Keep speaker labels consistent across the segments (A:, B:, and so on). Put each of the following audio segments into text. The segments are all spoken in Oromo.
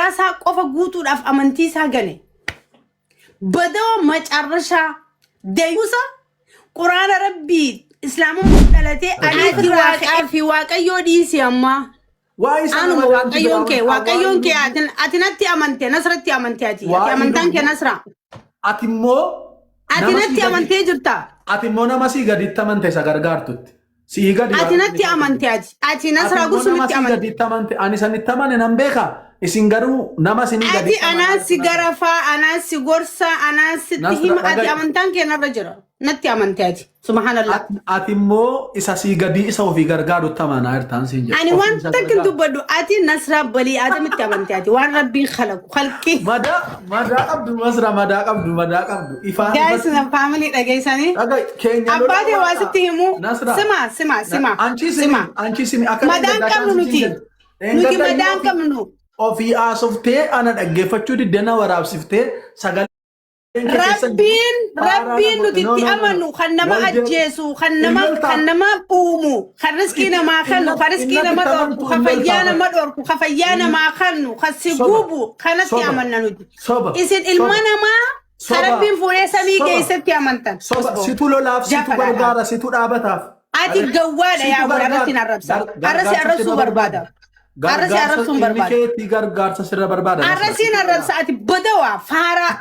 A: Garaa isaa qofa guutuudhaaf amantii isaa gane. Badoo macarrashaa dayuusa quraana rabbii islaamummaa dhalatee ati waaqaa fi waaqayyoo dhiisi ammaa.
B: Waa isa
A: Anuma
B: nama daantii
A: waaqayyoon
B: biraa
A: kee
B: waan
A: waaqayyoon kee
B: waa'ee
A: ati natti amante nasratti amante ati ati
B: Waa'ee
A: amantaan kee
B: lubbuu-
A: nasra.
B: Ati immoo
A: Ati
B: nama sii
A: natti
B: gadi-
A: amantee jirta.
B: Ati immoo nama sii gaditti amante isa gargaartutti. Sii gadi
A: Ati natti amante ati ati nasraa
B: Ati immoo nama
A: gursumitti
B: sii
A: amante.
B: gaditti amante. Ani sanitti amane nan beeka. Isin garuu nama sinii
A: Ati
B: gaditti
A: anaan si garafaa, anaan si gorsaa, anaan sitti
B: Nasra,
A: hima. Ati
B: dhaga'i.
A: amantaan kee narra jira. Natti amante ati. Subhaanallah.
B: Ati immoo isa sii gadii isa ofii gargaarutti amanaa jirtaan siin jedha.
A: Ani
B: Ofii
A: waan
B: isa
A: takka hin
B: gargaaru.
A: dubbadhu. Ati nasraa balii aadamitti amante ati. Waan rabbiin khalaqu. Khalqii.
B: Madaa madaa qabdu Nasra, madaa qabdu, madaa qabdu. Ifaan
A: Guys,
B: ifatti.
A: na family dhageessanii.
B: Dhaga'i keenya lola
A: Abbaa kee waa
B: waaqa.
A: sitti himu.
B: Nasra.
A: Sima, sima, sima.
B: Anchi simi,
A: Sima.
B: anchi simi akka
A: Madaan qabnu nuti. Nuti madaan qabnu.
B: Ofii haasoftee ana dhaggeeffachuu diddee na waraabsiftee sagaleen kee keessa hin jiru.
A: Rabbiin
B: Faaraa
A: rabbiin
B: na
A: nuti
B: godhe. No,
A: itti
B: no, no, no.
A: amannu kan nama
B: Wal jee-
A: ajjeesu kan nama
B: Hin loltaa.
A: kan nama uumu kan riskii namaa kennu kan riskii
B: Innatti
A: nama dhorku
B: amantu
A: kan
B: hin
A: fayyaa
B: loltaa.
A: nama dhorku kan fayyaa namaa kennu kan si
B: Soba.
A: gubu kanatti
B: Soba.
A: amanna nuti.
B: Soba.
A: Isin ilma
B: Soba.
A: namaa kan
B: Soba.
A: rabbiin fuudhee samii
B: Soba.
A: keessatti amantan.
B: Soba. Situ lolaaf, situ
A: Jafadha.
B: gargaara, situ dhaabataaf.
A: Ati gawwaadha
B: Situ
A: yaa godha
B: gargaara.
A: irratti hin arrabsa. Arra si
B: Gargaarsa
A: arrabsuu
B: sirra
A: barbaada. Arra si
B: Gargaarsa
A: arrabsuu hin
B: inni
A: barbaada.
B: keetii gargaarsa sirra barbaada.
A: Arra siin arrabsa ati badawa faaraa.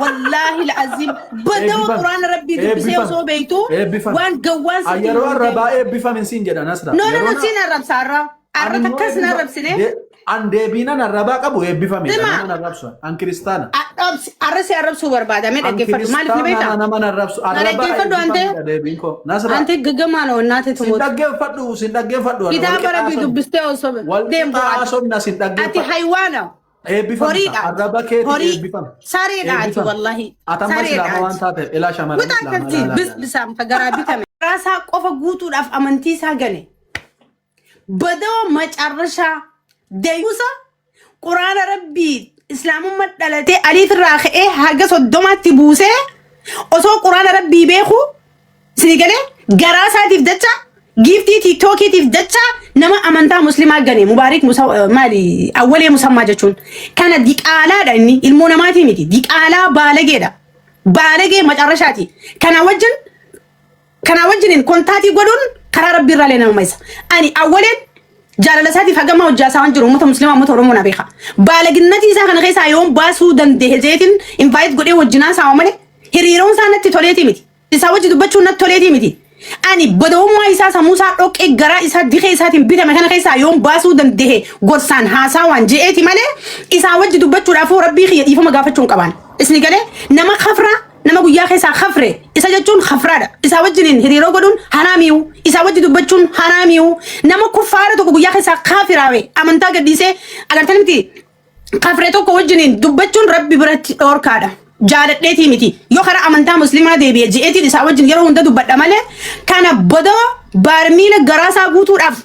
A: Wallaahi la'aziim badawa
B: Eebbifami.
A: quraana rabbii dubbisee
B: Eebbifami.
A: osoo beektu
B: Eebbifami.
A: waan gawwaan sitti
B: Yeroo
A: hin
B: arrabaa eebbifamin siin jedha Nasra.
A: No, no,
B: Yeroo
A: no, siin arrabsa arra. Arra
B: Ani immoo
A: takkas hin
B: eebbifa-
A: arrabsine.
B: An deebiinan arrabaa qabu eebbifame.
A: Sima.
B: Nama arrabsu. An kiristaana.
A: Arrabsi arra si arrabsuu barbaada. Mee
B: An
A: dhaggeeffadhu. Maaliif ni
B: kiristaana
A: beektaa?
B: nama arrabsu.
A: Na
B: Arrabaa
A: dhaggeeffadhu ante.
B: eebbifamedha deebiin koo. Nasra.
A: Ante gaggamaan oonnaate
B: Sin
A: tumoota.
B: dhaggeeffadhu, sin dhaggeeffadhu.
A: Kitaaba rabbii dubbistee osoo
B: Wal
A: deemu
B: qixaa
A: ati.
B: haasofna sin
A: Ati
B: dhaggeeffadhu.
A: haywaana.
B: Eebbifamta.
A: Horiidha.
B: Arraba keetii
A: Horii.
B: eebbifama.
A: Sareedha ati
B: Eebbifama.
A: wallahi.
B: Ati amma
A: Sareedha
B: islaama waan
A: ati.
B: taateef ilaa shamarran
A: Kutaa
B: islaamaa
A: akkasii
B: ilaalaa
A: bis
B: ilaala.
A: bisaam ka garaa bitame. Garaa isaa qofa guutuudhaaf amantii isaa gane. Badoo macarrashaa dayuusa quraana rabbii islaamummaa dhalatee aliif irraa ka'ee haga 30tti buusee osoo quraana rabbii beeku isinii galee garaa isaatiif jecha giiftii tiiktookiitiif jecha nama amantaa muslimaa gane mubaarik musa maali awwalee musammaa jechuun kana diqaalaadha. Inni ilmoo namaatii miti, diqaalaa baalageedha, baalagee macarrashaati. Kana wajjiniin kontaatii godhuun karaa rabbii irraalee nama maysa. Ani awwaleen jaalala isaatiif hagama hojjaa isaa waan jiru uummata musliimaa, uummata Oromoo na beeka. Baalaginnatii isaa kana keessaa yoon baasuu danda'e jeetiin invite godhee wajjinaa isaa malee hiriiroon isaa natti toleetii miti. Isaa wajji dubbachuun natti toleetii miti. Ani badawummaa isaa sammuu isaa dhoqqee garaa isaa dikee isaatiin bitame kana keessaa yoon baasuu danda'e gorsaan haasaa waan je'eeti malee isaa wajji dubbachuudhaafuu rabbii kiyya dhiifama gaafachuu hin qabaan. Isni galee nama kafraa, nama guyyaa keessaa kafre isa jechuun kafraadha. Isaa wajjiniin hiriiroo godhuun haraamiyu. Isaa wajji dubbachuun haraamiyu. Nama kuffaara tokko guyyaa keessaa kaafiraawe amantaa gadhiisee agartan miti kafre tokko wajjiniin dubbachuun rabbi biratti dhoorkaadha. Jaaladheetii miti. Yoo karaa amantaa musliimaa deebi'e je'eetiin isaa wajjin yeroo hunda dubbadha malee kana bodoo baarmiila garaasaa guutuudhaaf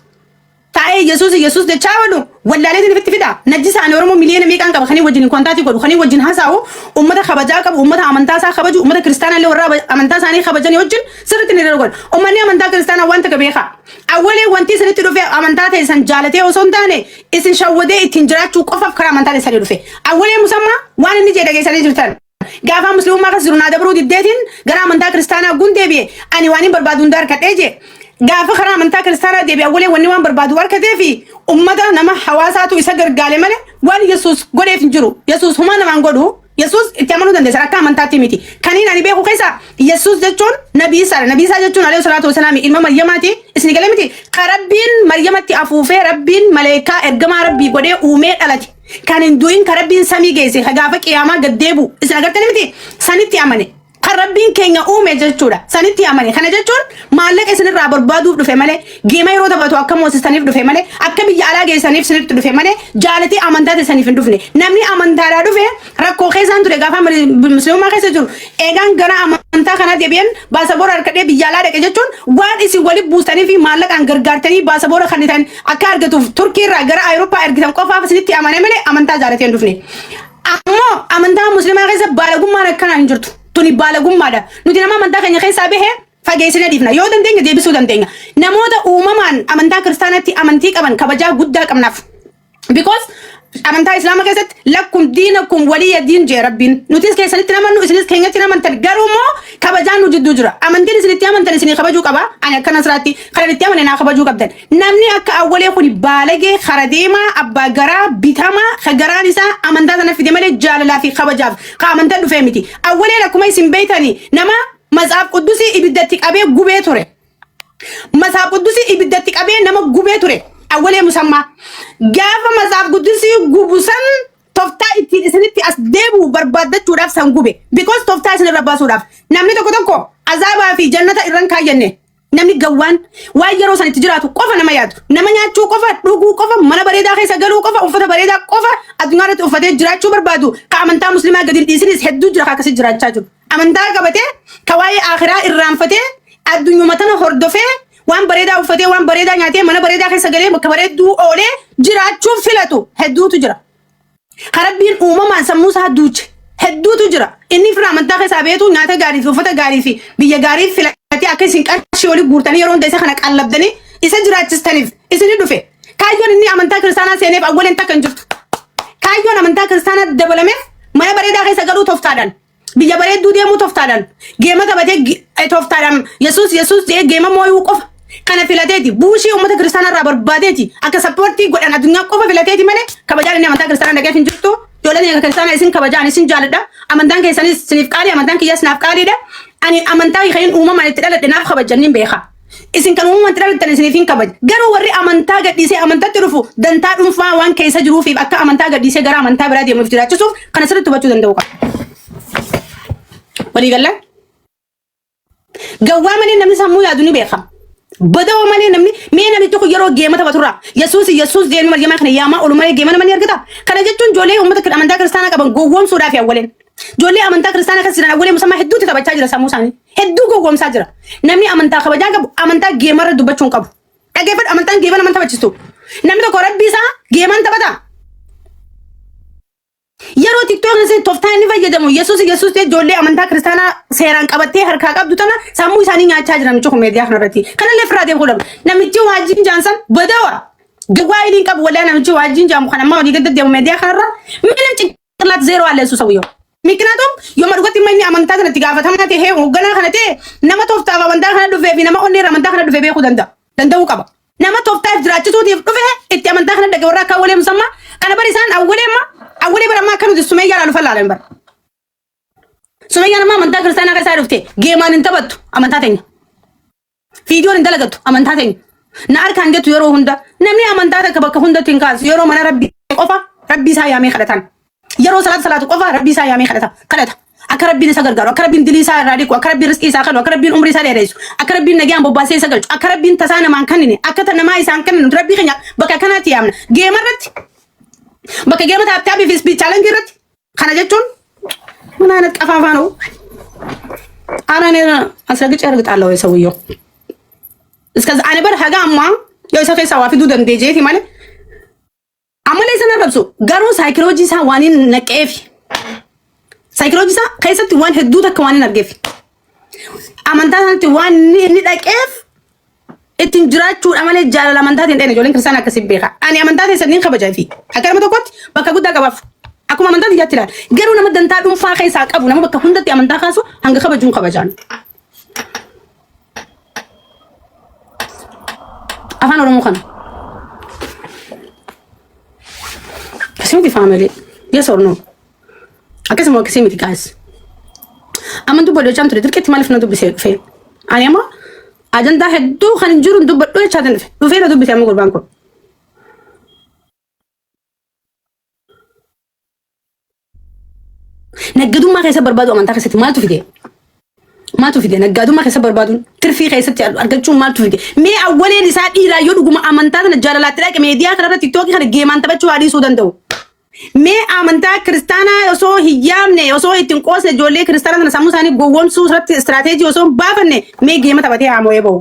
A: taa'ee Yesuus Yesuus jechaa oolu wallaaleetiin ofitti fida. Najjisa ani Oromoo miliyoona meeqaan qaba kanii wajjin kontaatii godhu, kanii wajjin haasa'u, ummata kabajaa qabu, ummata amantaa isaa kabaju, ummata kiristaanaa illee warra amantaa isaanii kabajanii wajjin sirriitti ni godhu. Ummanni amantaa kiristaanaa wanta ka beeka. Awwalee wanti isinitti dhufe amantaa teessan jaalatee osoo hin taane isin shawwadee ittiin jiraachuu qofaaf karaa amantaa teessanii dhufe. Awwalee musammaa waan inni jedhe dhageessanii jirtan. Gaafa musliimummaa keessa jiru naa dabruu diddeetiin gara amantaa kiristaanaa gun deebi'e, ani waan hin barbaadu hunda harkadhee jee. Gaafa karaa amantaa kiristaanaa deebi'e awwalee wanni waan barbaadu harkatee fi ummata nama hawaasaatu isa gargaale malee waan Yesuus godheef hin jiru. Yesuus humaa namaan godhu. Yesuus itti amanuu dandeessan akka amantaatti miti. Kaniin ani beeku keessa Yesuus jechuun Nabii Isaadha. Nabii Isaa jechuun alayhi salaatu wasalaam ilma Maryamaati. Isin galee miti. Ka Rabbiin Maryamatti afuufee Rabbiin maleekaa ergamaa Rabbii godhee uumee dhalate. Kan hin du'in, ka Rabbiin samii geesse, ka gaafa qiyaamaa gad deebi'u. Isin agartanii miti? Sanitti amane. Kan Rabbiin keenya uume jechuudha. Sanitti amane. Kana jechuun maallaqa isinirraa barbaaduuf dhufe malee, geema yeroo taphatu akka moosistaniif dhufe malee, akka biyya alaa geessaniif isinitti dhufe malee, jaalatee amantaa teessaniif hin dhufne. Namni amantaadhaa dhufe rakkoo keessaan ture gaafa musliimummaa keessa jiru. Eegaan gara amantaa kanaa deebi'an baasaboora harkadhee biyya alaa dhaqe jechuun waan isin walitti buustanii fi maallaqaan gargaartanii baasaboora kan ta'an akka argatuuf Turkii irraa gara Awurooppaa ergitan qofaaf isinitti amane malee amantaa jaalatee hin dhufne. Ammoo amantaa musliimaa keessa baalagummaan akkanaa hin jirtu. Tuni baalagummaadha. Nuti nama amantaa keenya keessaa bahe fageessine dhiifna. Yoo dandeenya deebisuu dandeenya. Namoota uumamaan amantaa kiristaanaatti amantii qaban kabajaa guddaa qabnaaf. Because Amantaa Islaama keessatti lakkum diinakum waliyya diin jee Rabbiin. Nutis keessanitti hin amannu, isinis keenyatti hin amantan. Garuu immoo kabajaan nu jidduu jira. Amantiin isin itti amantan isinii kabajuu qaba. Ani akka Nasraatti kanan itti amane naa kabajuu qabdan. Namni akka Awwalee kuni baalagee, kara deemaa, abbaa garaa, bitamaa, ka garaan isaa amantaa sana fide malee jaalalaa fi kabajaaf ka amantaa dhufee miti. Awwaleen akkuma isin beeytani nama Matsaaf Quddusii ibiddatti qabee gubee ture. Matsaaf Quddusii ibiddatti qabee nama gubee ture. Awwalee Musammaa. Gaafa Matsaaf Quddusii gubu san toftaa ittiin isinitti as deebi'u barbaaddachuudhaaf san gube. Because toftaa isin irra baasuudhaaf. Namni tokko tokko azaabaa fi jannata irran kaayyanne. Namni gawwaan waan yeroo san itti jiraatu qofa nama yaadu. Nama nyaachuu qofa, dhuguu qofa, mana bareedaa keessa galuu qofa, uffata bareedaa qofa addunyaa irratti uffatee jiraachuu barbaadu. Ka amantaa musliimaa gadi hin dhiisinis hedduu jira ka akkasii jiraachaa jiru. Amantaa qabatee ka waa'ee akhiraa irraanfatee addunyuma tana hordofee waan bareedaa uffatee waan bareedaa nyaatee mana bareedaa keessa galee bakka bareedduu oolee jiraachuuf filatu hedduutu jira. Ka Rabbiin uumamaan sammuu isaa duuche hedduutu jira. Inni fira amantaa keessaa beetu nyaata gaarii fi uffata gaarii fi biyya gaarii filatee akka isin qarshii olii guurtanii yeroo hunda isa kana qallabdanii isa jiraachistaniif isin dhufe. Kaayyoon inni amantaa kiristaanaa seeneef awwaleen takka hin jirtu. Kaayyoon amantaa kiristaanaa dabalameef mana bareedaa keessa galuu tooftaadhaan biyya bareedduu deemuu tooftaadhaan geema taphatee tooftaadhaan Yesuus Yesuus jedhee geema mooyuu qofa kana filateeti buushii uummata kiristaanaa irraa barbaadeeti akka sappoortii godhan addunyaa qofa filateeti malee kabajaan inni amantaa kiristaanaa dhaqeef hin jirtu. Ijoolleen kiristaanaa isin kabajaan isin jaaladha. Amantaan keessanis isiniif qaalii amantaan kiyyaas naaf qaaliidha. Ani amantaa kan uumamaan itti dhaladhe naaf kabajan niin beeka. Isin kan uumamaan itti dhalattan isiniif hin kabaja. Garuu warri amantaa gadhiisee amantaatti dhufu dantaa dhuunfaa waan keessa jiruufiif akka amantaa gadhiisee gara amantaa biraa deemuuf jiraachisuuf kana sirriitti hubachuu danda'u qaba. Walii galaa? Gawwaa malee namni sammuu yaadu ni beekama. Badawoo malee namni mee namichi kun yeroo geema taphaturraa Yesuus Yesuus deemee Maryamaa kana yaamaa oolu malee geema nama ni argata. Kana jechuun ijoollee uummata amantaa kiristaanaa qaban gowwoomsuudhaaf awwaleen. Ijoollee amantaa kiristaanaa keessa jiran awwalee musammaa hedduutti taphachaa jira sammuu isaanii. Hedduu gowwoomsaa jira. Namni amantaa kabajaa qabu amantaa geemarra dubbachuu hin qabu. Dhaggeeffadhu amantaan geema nama taphachistu. Namni tokko rabbii isaa geemaan taphata. Yeroo TikTok isin tooftaa inni fayyadamu Yesuus Yesuus ta'e ijoollee amantaa kiristaanaa seeraan qabattee harkaa qabdu tana sammuu isaanii nyaachaa jira namichi kun miidiyaa kanarratti. Kanallee ofirraa deemuu dhabu. Namichi waajiin jaansan badawa. Gawwaa iliin qabu walaa namichi waajiin jaamu kan ammaa walii gad deddeemu miidiyaa kanarra. Minim ጭንቅላት ዜሮ አለ እሱ ሰውየው። ምክንያቱም yooma dhugatti manni amantaa sanatti gaafatamaa ta'ee hoogganaa kana ta'e nama tooftaaf amantaa kana dhufee fi nama onnee amantaa kana dhufe beekuu danda'a. Danda'uu qaba. Nama tooftaaf jiraachisuutiif dhufe itti amantaa kana dhage warra akka awwalee musammaa kana bari isaan awwalee amma awwalee bara ammaa akka nuti sumeeyyaa laalu fallaalan bara. Sumeeyyaan amma amantaa kiristaanaa keessaa dhufte geemaan hin taphattu amantaa teenya. Viidiyoon hin dalagattu amantaa teenya. Na harkaan jettu yeroo hunda namni amantaa takka bakka hundatti hin kaasu yeroo mana rabbii qofa rabbii isaa yaamee kadhatan. Yeroo salaata salaatu qofa rabbii isaa yaamee kadhata kadhata. Akka rabbiin isa gargaaru, akka rabbiin dilii isaa irraa dhiqu, akka rabbiin riskii isaa kennu, akka rabbiin umrii isaa dheeressu, akka rabbiin nagaan bobbaasee isa galchu, akka rabbiin tasaa namaan kennine, akka ta namaa isaan kennine nuti rabbii keenya bakka kanaatti yaamna. Geema irratti bakka geema taaptaabii fi ispiid chaalenjii irratti kana jechuun ምን አይነት ቀፋፋ ነው? አረ እኔ አስረግጬ እርግጣለሁ ሰውየው እስከዛ ani bar haga ammaa yoo isa keessaa waa fiduu danda'e jeeti malee ammallee isa arrabsu garuu saayikoloojii isaa waan hin naqeef saayikoloojii isaa keessatti waan hedduu takka waan hin argeef amantaa sanatti waan inni dhaqeef ittiin jiraachuudha malee jaalala amantaatiin hin dhayne ijoolleen kiristaanaa akkasii beeka. Ani amantaa keessan niin kabajaa fi akka nama tokkotti bakka guddaa qabaaf. Akkuma amantaa biyyaatti ilaala. Garuu nama dantaa dhuunfaa keessaa qabu nama bakka hundatti amantaa kaasu hanga kabajuun kabajaan. Afaan Oromoo kana. Akkasii miti faamilii. Yes or no? Akkasuma akkasii miti guys. Amantuu boodochaan ture dirqitti maaliif na dubbisee dhufee? Ani amma ajandaa hedduu kan hin jiru hin dubbadhu jechaatiin dhufe. Dhufee na dubbise amma gurbaan kun. Naggadummaa keessa barbaadu amantaa keessatti maaltu fide? Maaltu fide? Naggaadummaa keessa barbaaduun tirfii keessatti argachuun maaltu fide? Mee awwaleen isaa dhiiraa yoo dhuguma amantaa sana jaalalaatti dhaqe meediyaa kanarra tiktookii kana geemaan taphachuu haa dhiisuu danda'u. Mee amantaa kiristaanaa osoo hin yaamne osoo itti hin qoosne ijoollee kiristaanaa sana sammuu isaanii gowwoomsuu irratti istiraateejii osoo hin baafanne mee geema taphatee haa moo'ee ba'u.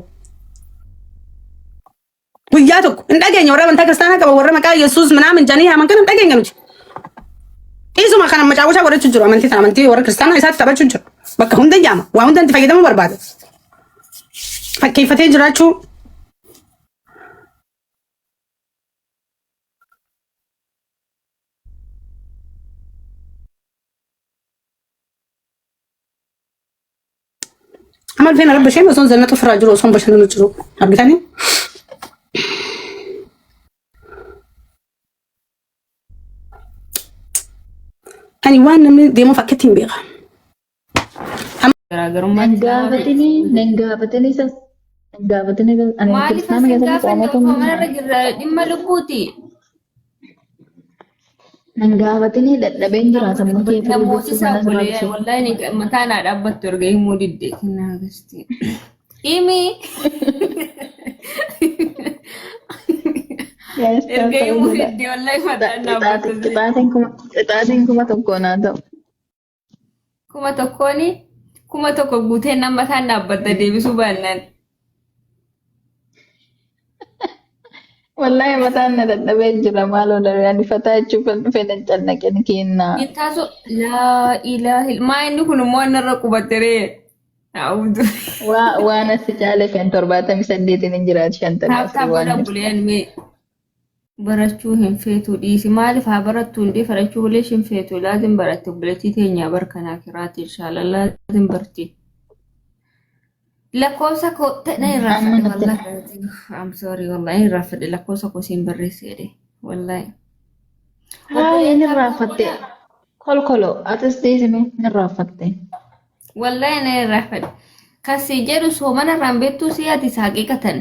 A: Guyyaa tokko hin dhageenye warra amantaa kiristaanaa qaba warra maqaa Yesuus minaamin jedhanii yaaman kana hin dhageenye nuti. Dhiisuma kana macaawwashaa godhachuu jiru amantii sana amantii warra kiristaanaa isaatti taphachuu jiru. Bakka hunda yaama waa hunda itti fayyadamuu barbaada. Fakkeeffatee jiraachuu Amma dhufee na rabba isheen osoo zannatu ofirraa jiru osoo bashannanu jiru. Argitanii? Ani waan namni deemuuf akkatti hin beeka.
C: Garaagarummaan
D: Nan
C: islaamaa fi
D: gaafatini, nan gaafatini isas, nan gaafatini isas. Ani
C: Maaliif
D: kiristaana
C: as hin
D: keessatti
C: gaafanne
D: qomoo
C: osoo
D: ta'uu
C: manarra jirra dhimma lubbuuti.
D: Nan gaafatini dadhabeen jira sammuu kee firii
C: Namooti
D: gochuu
C: isaa
D: kana sirraa
C: obbolee
D: dhufe.
C: wallahi ni mataa naa dhaabbattu erga himuu didde kennaa gasti. Himi.
D: Guys,
C: Erga
D: ta'uu
C: himuu
D: godha.
C: didde wallahi mataan dhaabbattu.
D: Qixaatiin 1000 naa ta'u.
C: 1000ni 1000 guutee nama mataan dhaabbatta deebisuu baannaan.
D: Wallahi mataan na dadhabee jira maaloo daree ani fataa jechuuf kan dhufe nan cannaqen kennaa.
C: Intaaso laa ilaaha maa inni kun immoo innarra qubateree. A'uudu.
D: Waa waan asi caale kan 78n hin jiraatu shantamii
C: Taap
D: afurii
C: taap
D: waan
C: godha
D: jiru.
C: buleen mee barachuu hin feetu dhiisi maaliif haa barattu hundee barachuu bulee hin feetu laazim baratte obboleettii teenyaa barkanaa kiraati inshaallah laazim barti. Lakkoofsa koo na
D: Amma
C: irraanfadhe
D: natti
C: wallahi. I'm sorry wallahi irraanfadhe lakkoofsa koo siin barreesse jedhe wallahi.
D: Haa
C: Obboleen
D: inni
C: taap taap
D: irraanfatte.
C: godhaa.
D: Kolkolo atis dhiisime inni irraanfatte.
C: Wallahi na irraanfadhe. Kasi jedhu soomana irraan beektuu si ati haqiiqatan.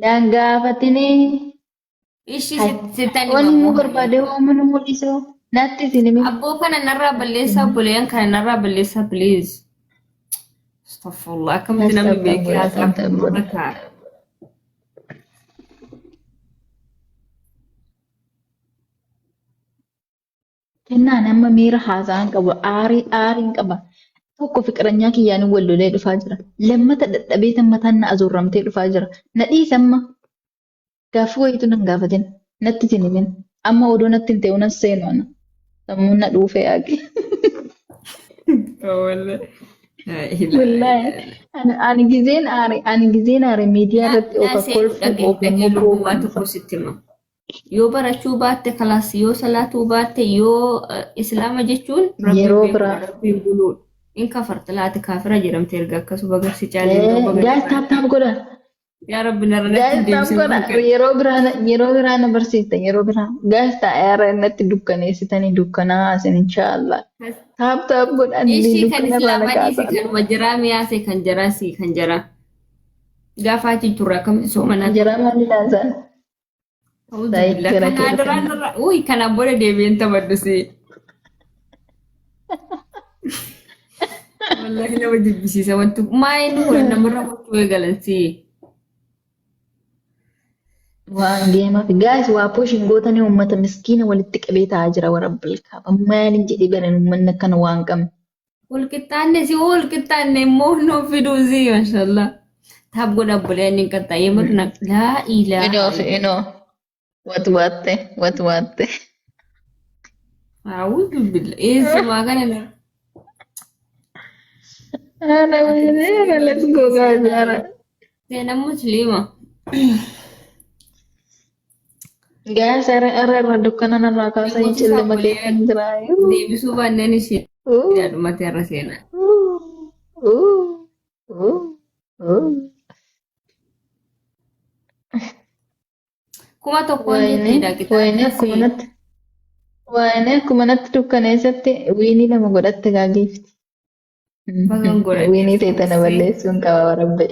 D: Naan gaafatinii.
C: Ishi
D: Hai.
C: sittan
D: Wanni
C: hima
D: nu
C: immoo.
D: barbaade hooma nu mul'isu. Natti isin himin.
C: Abboo kana narraa balleessaa obboleeyyan kana narraa balleessaa please. Astaghfirullah akkamitti namni
D: Tap tap
C: beekee
D: godha
C: haasaa
D: tap tap
C: kun
D: godha.
C: irra taa'a.
D: Kennaan amma miira haasa'aan qabu aarii aariin qaba. Tokko fiqiranyaa kiyyaan wal lolee dhufaa jira. Lammata dadhabee tan mataan na azoorramtee dhufaa jira. Na dhiisi amma. Gaaffii wayiitu nan gaafatin. Natti hin himin. Amma odoo natti hin ta'u nan seenu ana. Sammuun na dhuufee yaaqe. Wallaahi ani gizeen aare ani gizeen aare miidiyaa irratti
C: Naa
D: oofa
C: seenuu
D: kolfuu
C: dhagee
D: oofa
C: dhagee
D: immoo
C: lubbuu waan
D: boo'uun
C: tokko sitti hima. Yoo barachuu baatte kalaas yoo salaatuu baatte yoo islaama jechuun rabbiin
D: Yeroo
C: beekuudha
D: biraa.
C: rabbiin buluudha. In kafarta laati kaafira jedhamte erga akkasuma garsi caalee yeroo baga
D: Gaas taap taap godha.
C: Yaa rabbi narra natti
D: Gaas
C: hin
D: taap
C: deebisin
D: godha.
C: kun.
D: Yeroo biraa na barsiista yeroo biraa. Gaas taa'ee har'a natti dukkaneessitanii dukkanaa asin inshaallah. Taap taap godha
C: Ishii kan
D: dukkana irraa na
C: islaamaa dhiisi
D: kaasa.
C: kanuma jiraa miyaase kan jaraa si kan jaraa. Gaafa achi turre akkamitti soomanaa
D: Jaraa maali laasaan?
C: A'uudhu billah.
D: Saayikira
C: Kanaa duraan
D: keessa.
C: irra uy kanaan booda deebi'een taphadhu si. Wallahi nama jibbisiisa wanti maa inni kun namarra gochuu eegalan si.
D: Waan geema fi guys waa push hin gootanii uummata miskiina walitti qabee taa'aa jira warra bilkaaba. Maalin jedhee baran uummanni akkana waan qabne.
C: Wal qixxaanne si wal qixxaanne immoo nuuf fiduu si mashallah. Taap godha obbolee inni hin qaxxaa'ee marna laa ilaaha
D: Inoo fi inoo watwaatte watwaatte.
C: A'uudhu billah eessumaa kana na.
D: Ana ana let's go guys ara.
C: Seenaan musliima.
D: Guys ara ara irra dukkana narraa kaasanii
C: Namooti
D: cillima
C: saapholee
D: keessan jira.
C: deebisuu baannaan ishee dhumate irra seenaa. 1000n
D: Wayne
C: jetteedha
D: wayne
C: qixaatiin
D: akkuma
C: si.
D: natti wayne akkuma natti dukkaneessatti wiinii lama godhatte gaageefti.
C: Bagan godhadhe
D: Wiinii ta'e tana
C: fuusee.
D: balleessuun qaba rabbi.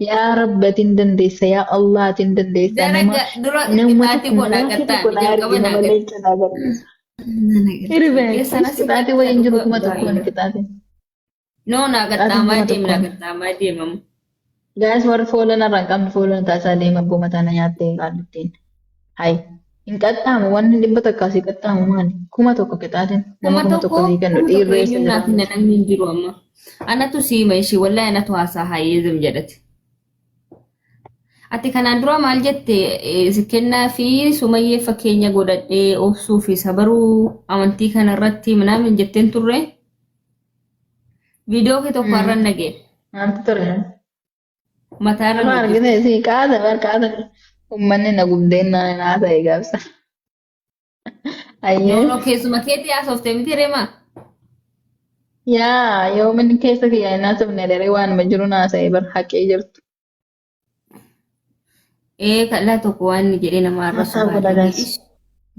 D: Yaa rabbi ati hin dandeessa yaa Allah ati hin dandeessa nama
C: Daraga dura
D: nama
C: qixaatii
D: tokko
C: godhaa
D: nama
C: qaxxaami
D: tokko na
C: jalqaba
D: arge
C: naa
D: nama
C: gad.
D: leenca na agarsiisa.
C: Nana galche.
D: Hirbe
C: Eessana si
D: qixaatii
C: qaxxaa
D: wayii hin jiru
C: dhuga
D: 1000n
C: baay'ee.
D: qixaatiin.
C: No naa
D: Qixaatiin
C: qaxxaamaa
D: kuma
C: deem naa
D: tokkoon.
C: qaxxaamaa deemamu.
D: Gaas warri foola narraa hin qabne foola na taasisaa deema abboo mataa na nyaattee qaallittiin. Hayi hin qaxxaamu wanni 100 asii qaxxaamu maali? 1000 qixaatiin nama
C: Kuma
D: 1000
C: tokko
D: sii kennu
C: 1000
D: dhiirri eessa
C: eenyuun
D: jira
C: naa kenna namni hin jiru amma. Anatu siima ishii wallahi anatu haasaa hayyee zim jedhate. Ati kanaan dura maal jette si kennaa fi sumayyee fakkeenya godhadhee obsuu fi sabaruu amantii kana irratti minaamin jetteen turre. Viidiyoo kee tokko har'an dhagee
D: Maaltu ture?
C: mataa irra
D: Amma
C: nu
D: argite
C: jirti.
D: si qaata bar qaata uummanni na gubdeen naa naa ta'e gaafsa. Ayyee
C: Noonoo keessuma keetii haasofte miti reema.
D: Yaa yoomin keessa kiyya hin haasofne daree waanuma jiru naasa'e bar haqee jirtu.
C: Ee kadhaa tokko waan inni jedhee nama arrabsu
D: Haasaa godha
C: baay'ee
D: guys.
C: ish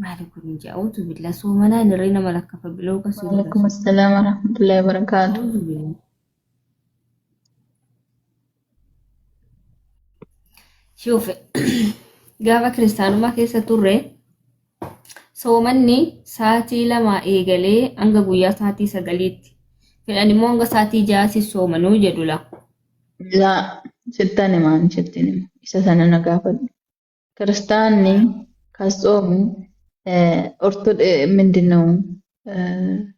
C: maali kun hin jedhu billa soomanaan irree nama lakkafa biloo kasii godha.
D: Waalaikum assalaam warahmatullahi wabarakaatu.
C: Auzu billah. Shuufe gaafa kiristaanummaa keessa turre soomanni sa'aatii 2 eegalee hanga guyyaa sa'aatii 9tti. Fedhan immoo hanga sa'aatii 6 soomanuu jedhu laa.
D: Laa sittan hima ani sittin hima isa sana na gaafadhu. Kiristaanni kan tsoomu orto ምንድን ነው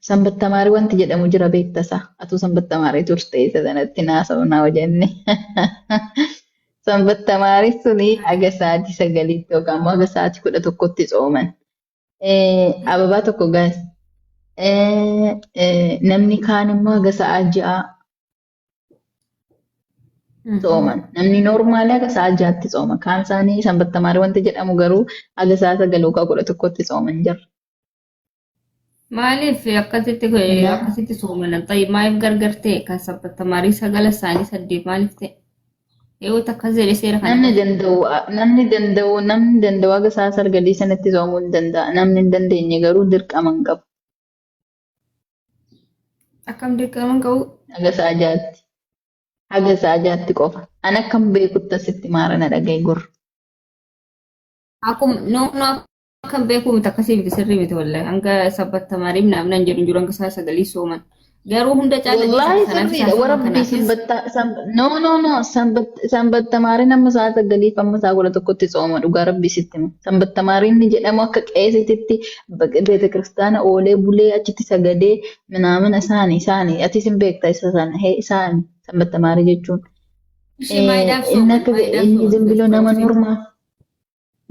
D: sanbat tamaarii wanti jedhamu jira beekta isaa atuu sanbat tamaarii turte isa sanatti naasa'u naa jenne. Sanbat tamaarii suni haga sa'aatii 9tti yookaan immoo haga sa'aatii 11tti tsooman. Ababaa tokko gaas. Namni kaan immoo haga sa'aa 6 tsooman. Namni noormaalii haga sa'a 6tti tsooma. Kaan isaanii sanbat tamaarii wanti jedhamu garuu haga sa'a 9 yookaan 11tti tsooman jira.
C: Maaliif akkasitti akkasitti soomanan ta'e maaliif gargar ta'e kan sanbat tamaarii 9 isaanii 8 maaliif ta'e? Yoo takkas jedhe seera kana.
D: Namni danda'u haga sa'a 9 sanatti soomuu ni danda'a. Namni hin dandeenye garuu dirqama hin qabu.
C: Akkam dirqama hin qabu?
D: Haga sa'a 6tti. Haga sa'a 6tti qofa. An akkam beekutti asitti maara na dhaga'i gurra.
C: Akkuma no no akkam beekuu miti akkasii miti sirrii miti wallahi hanga sabbat tamaariif naamnan jedhu jiru hanga sa'a 9 sooman. Garuu hunda caala
D: Wallaahi
C: dhiisa kanaaf
D: sirriidha.
C: isaa
D: Warra
C: sooman
D: biyya
C: kanaafis
D: sanbatta no no no sanbat tamaariin amma sa'a 9f amma sa'a 11tti tsooma dhugaa rabbii sitti hima. Sanbat tamaariin ni jedhamu akka qeesititti beeta kiristaana oolee bulee achitti sagadee minaamina isaani isaani atis hin beekta isa sana hee isaani sanbat tamaarii jechuun.
C: Ishee maayidaaf
D: Inni
C: sooman
D: akka
C: maayidaaf
D: inni
C: sooman
D: zimbiloo nama
C: kiristoosiin.
D: normaa.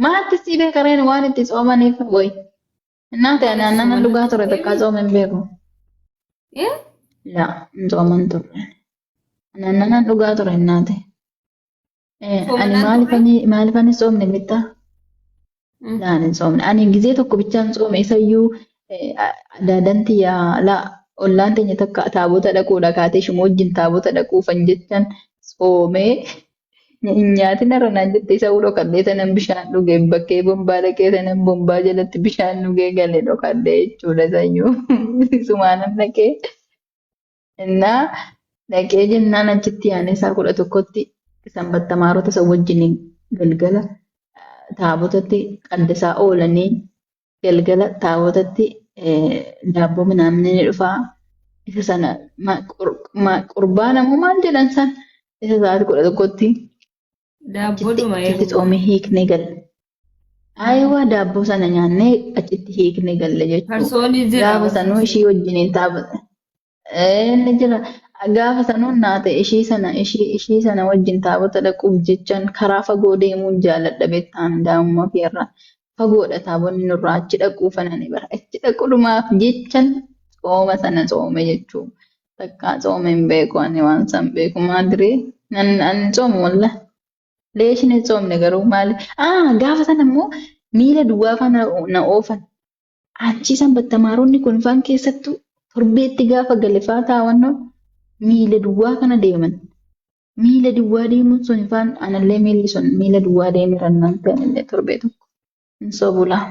D: Maatti sii beekareen waan itti tsoomaniif woy. Innaa ta'e
C: Maaliif
D: ani aannan
C: sooman
D: dhugaa ture takkaa
C: deemi?
D: tsoome hin beeku.
C: Eh?
D: Laa hin tsooman turre. Ani aannan dhugaa ture innaa ta'e. Ani
C: Soomanaan turre?
D: maaliifani maaliifani tsoomne beektaa? Laa ani hin tsoomne. Ani gizee tokko bichaan tsoome isayyuu adaadanti yaa laa ollaan teenya takka taabota dhaquudha kaatee ishuma wajjin taabota dhaquufan jechaan tsoomee Hin nyaatin har'a naan jette isa dhokadhee tanan bishaan dhuge bakkee bombaa dhaqee tanan bombaa jalatti bishaan dhugee gale dhokadhee jechuudha isayyuu isumaanan dhaqee innaa dhaqee jennaan achitti yaanee isaa 11tti sanbattamaarota isa wajjin galgala taabotatti qaddasaa oolanii galgala taabotatti daabboo minaamni ni dhufaa. Isa sana qurbaana moo maal jedhan san isa sa'aatii 11tti
C: Daabboodhuma
D: achitti
C: eeguma.
D: tsoomee hiiknee galle. Ayiwaa daabboo sana nyaannee achitti hiiknee galle jechuudha.
C: Farsoon jira.
D: Gaafa sanuu ishii wajjiniin taabota. Inni jira. Gaafa sanuu naa ta'e ishii sana ishii ishii sana wajjin taabota dhaquuf jechaan karaa fagoo deemuun jaaladha beektaan daa'imummaa kee irraa. Fagoodha taabonni nurraa achi dhaquu fanani bara. Achi dhaquudhumaaf jechan tsooma sana tsoome jechuu. Takkaa tsoome hin beeku ani waan san beeku maadiree. Nan an tsoomu wallah. Leeshin hin tsoomne garuu maali? Ah gaafa sana immoo miila duwwaa faana na oofan. Achii sanbattamaaronni kun faan keessattuu torbeetti gaafa gale faa taawannoo miila duwwaa kana deeman. Miila duwwaa deemuun sun faan anallee miilli sun miila duwwaa deemeera naan ta'e anallee torbee tokko. Hin sobulaa.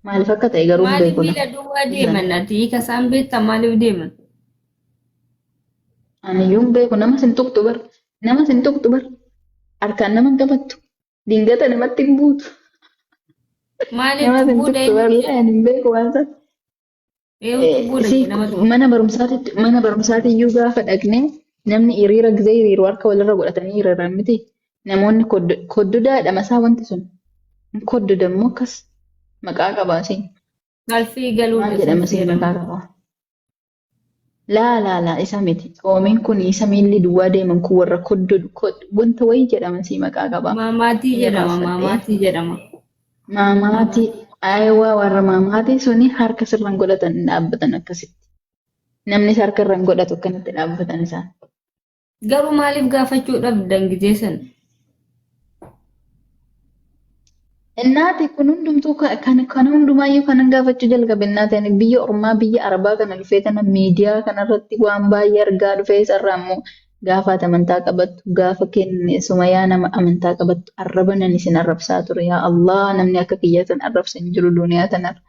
D: Maaliif akka ta'e garuu hin
C: Maaliif
D: beeku.
C: miila duwwaa deeman ati hiika isaan beektaa maaliif deeman?
D: Aniyyuu hin beeku nama sin tuqxu bar. Nama sin tuqxu bar. Harkaan nama hin qabattu. Dingata namatti hin buutu.
C: Maaliif
D: Nama sin
C: cubbuudha
D: tuqxu bar.
C: eenyu jedhe?
D: Ani hin beeku waan sana.
C: Eenyu cubbuudha
D: Si
C: jedhe nama tuqxu?
D: mana barumsaatti iyyuu gaafa dhaqne namni hiriira gizee hiriiru harka walirra godhatanii hiriiran miti. Namoonni koddodaadha masaa wanti sun. Koddoda immoo akkas maqaa qabaasi.
C: Salfii
D: Maal
C: galuudha
D: jedhama
C: salfii
D: siin
C: jedhama.
D: maqaa qaba. Laa laa laa isa miti. Xoomiin kun isa miilli duwwaa deeman kun warra koddodu wanta wayii jedhama sii maqaa qaba.
C: Maamaatii
D: Hin
C: jedhama
D: irraanfadhee.
C: maamaatii jedhama.
D: Maamaatii ayiwaa warra maamaatii suni harka sirran godhatan hin dhaabbatan akkasitti. Namnis harka irra hin godhatu akkanatti dhaabbatan isaan.
C: Garuu maaliif gaafachuu dhabdan gizee sana?
D: Innaati kun hundumtuu kan hundumaayyuu kanan gaafachuu jalqabe innaati ani biyya ormaa biyya arabaa kana dhufee tana miidiyaa kanarratti waan baay'ee argaa dhufee isarraa immoo gaafa ati amantaa qabattu gaafa kenne sumayaa nama amantaa qabattu arraba nan isin arrabsaa ture yaa Allah namni akka kiyyaa tan arrabsa hin jiru duniyaa tanarra.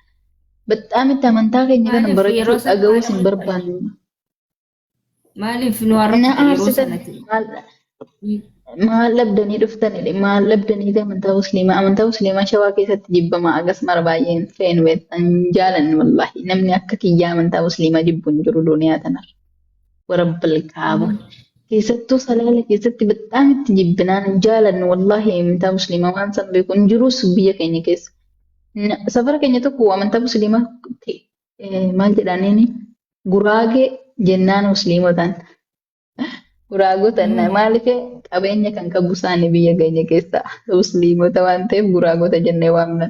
D: Baxxaam itti amantaa keenya kana
C: Maaliif
D: barachuu
C: yeroo sana
D: dhaga'uus hin
C: maaliif
D: barbaannu.
C: maaliif nu
D: Na
C: arrabsite yeroo
D: aarsitan
C: sanatti?
D: maal maal dhabdanii dhuftanidha maal dhabdanii amantaa musliimaa amantaa musliimaa shawaa keessatti jibbama agas mara baay'een feenu beektan jaalannu wallaahi namni akka kiyyaa amantaa musliimaa jibbu hin jiru duniyaa tanarra warabbal kaaba keessattuu salaala keessatti bexaam itti jibbinaan hin jaalannu wallaahi amantaa musliimaa waan san beeku hin jirus biyya keenya keessa safara keenya tokko amantaa musliimaa ta'e maal jedhaniini guraagee jennaan musliimotaan Guraagota maaliif qabeenya kan qabu isaanii biyya keenya keessa musliimota waan ta'eef guraagota jennee waamna.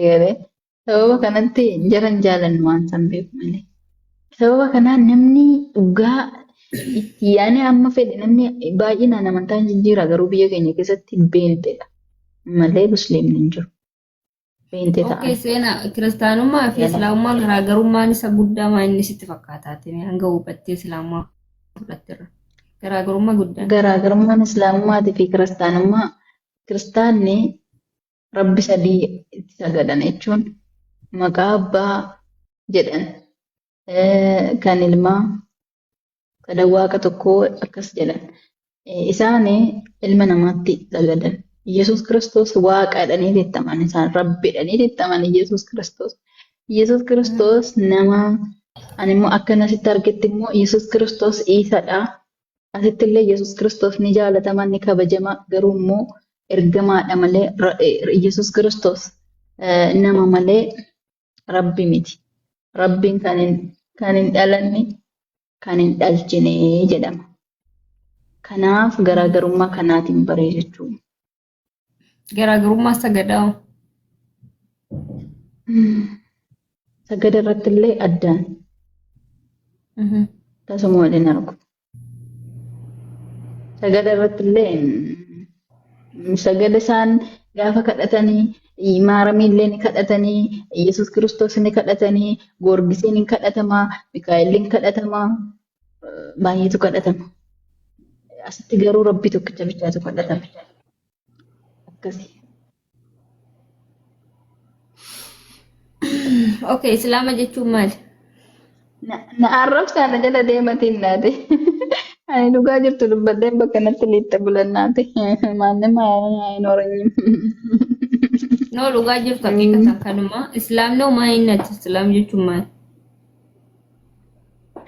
D: Eegalee sababa kanatti jaran jaalannu waan san beeku malee. Sababa kanaan namni dhugaa itti yaanee amma fedhe namni baay'inaan amantaa hin jijjiira garuu biyya keenya keessatti beenxedha malee musliimni hin jiru. Beenxee
C: Okey,
D: ta'an.
C: seenaa kiristaanummaa fi
D: Yaada.
C: islaamummaa garaagarummaan isa guddaa maa inni sitti fakkaataati hanga hubattee islaamummaa fudhatterra. Garaagarummaa guddaan.
D: Garaagarummaan islaamummaatii fi kiristaanummaa kiristaanni rabbi sadii itti sagadan jechuun maqaa abbaa jedhan kan ilmaa sadan waaqa tokkoo akkas jedhan. Isaan ilma namaatti sagadan. Yesuus Kiristoos waaqa jedhanii itti amanan isaan rabbi jedhanii itti amanan Yesuus Kiristoos. Yesuus Kiristoos nama ani immoo akka nasitti argetti immoo Yesuus Kiristoos Iisadha. Asitti illee Yesuus Kiristoos ni jaalatama ni kabajama garuu immoo ergamaadha malee Yesuus Kiristoos nama malee rabbi miti. Rabbiin kan hin dhalanne kan hin dhalchine jedhama. Kanaaf garaagarummaa kanaatiin baree jechuudha.
C: Garaagarummaa sagadaa hoo?
D: Sagada irratti illee addaan tasuma waliin argu. Sagada irratti illee sagada isaan gaafa kadhatanii maaramii illee ni kadhatanii Yesuus Kiristoos ni kadhatanii Goorgisiin ni kadhatama Mikaa'elli ni kadhatama baay'eetu kadhatama. Asitti garuu Rabbii tokkicha bichaatu kadhatama. Akkasi.
C: Okay, Islaama jechuun maali?
D: Na arrabsaa na jala deematiin naate. Ani dhugaa jirtu dubbadheen bakka natti liitta bulan naate. Maanni hin horanyim.
C: No, dhugaa jirtu haqiiqatan kanuma. Islaamni hoo maal inni ati Islaam jechuun maali?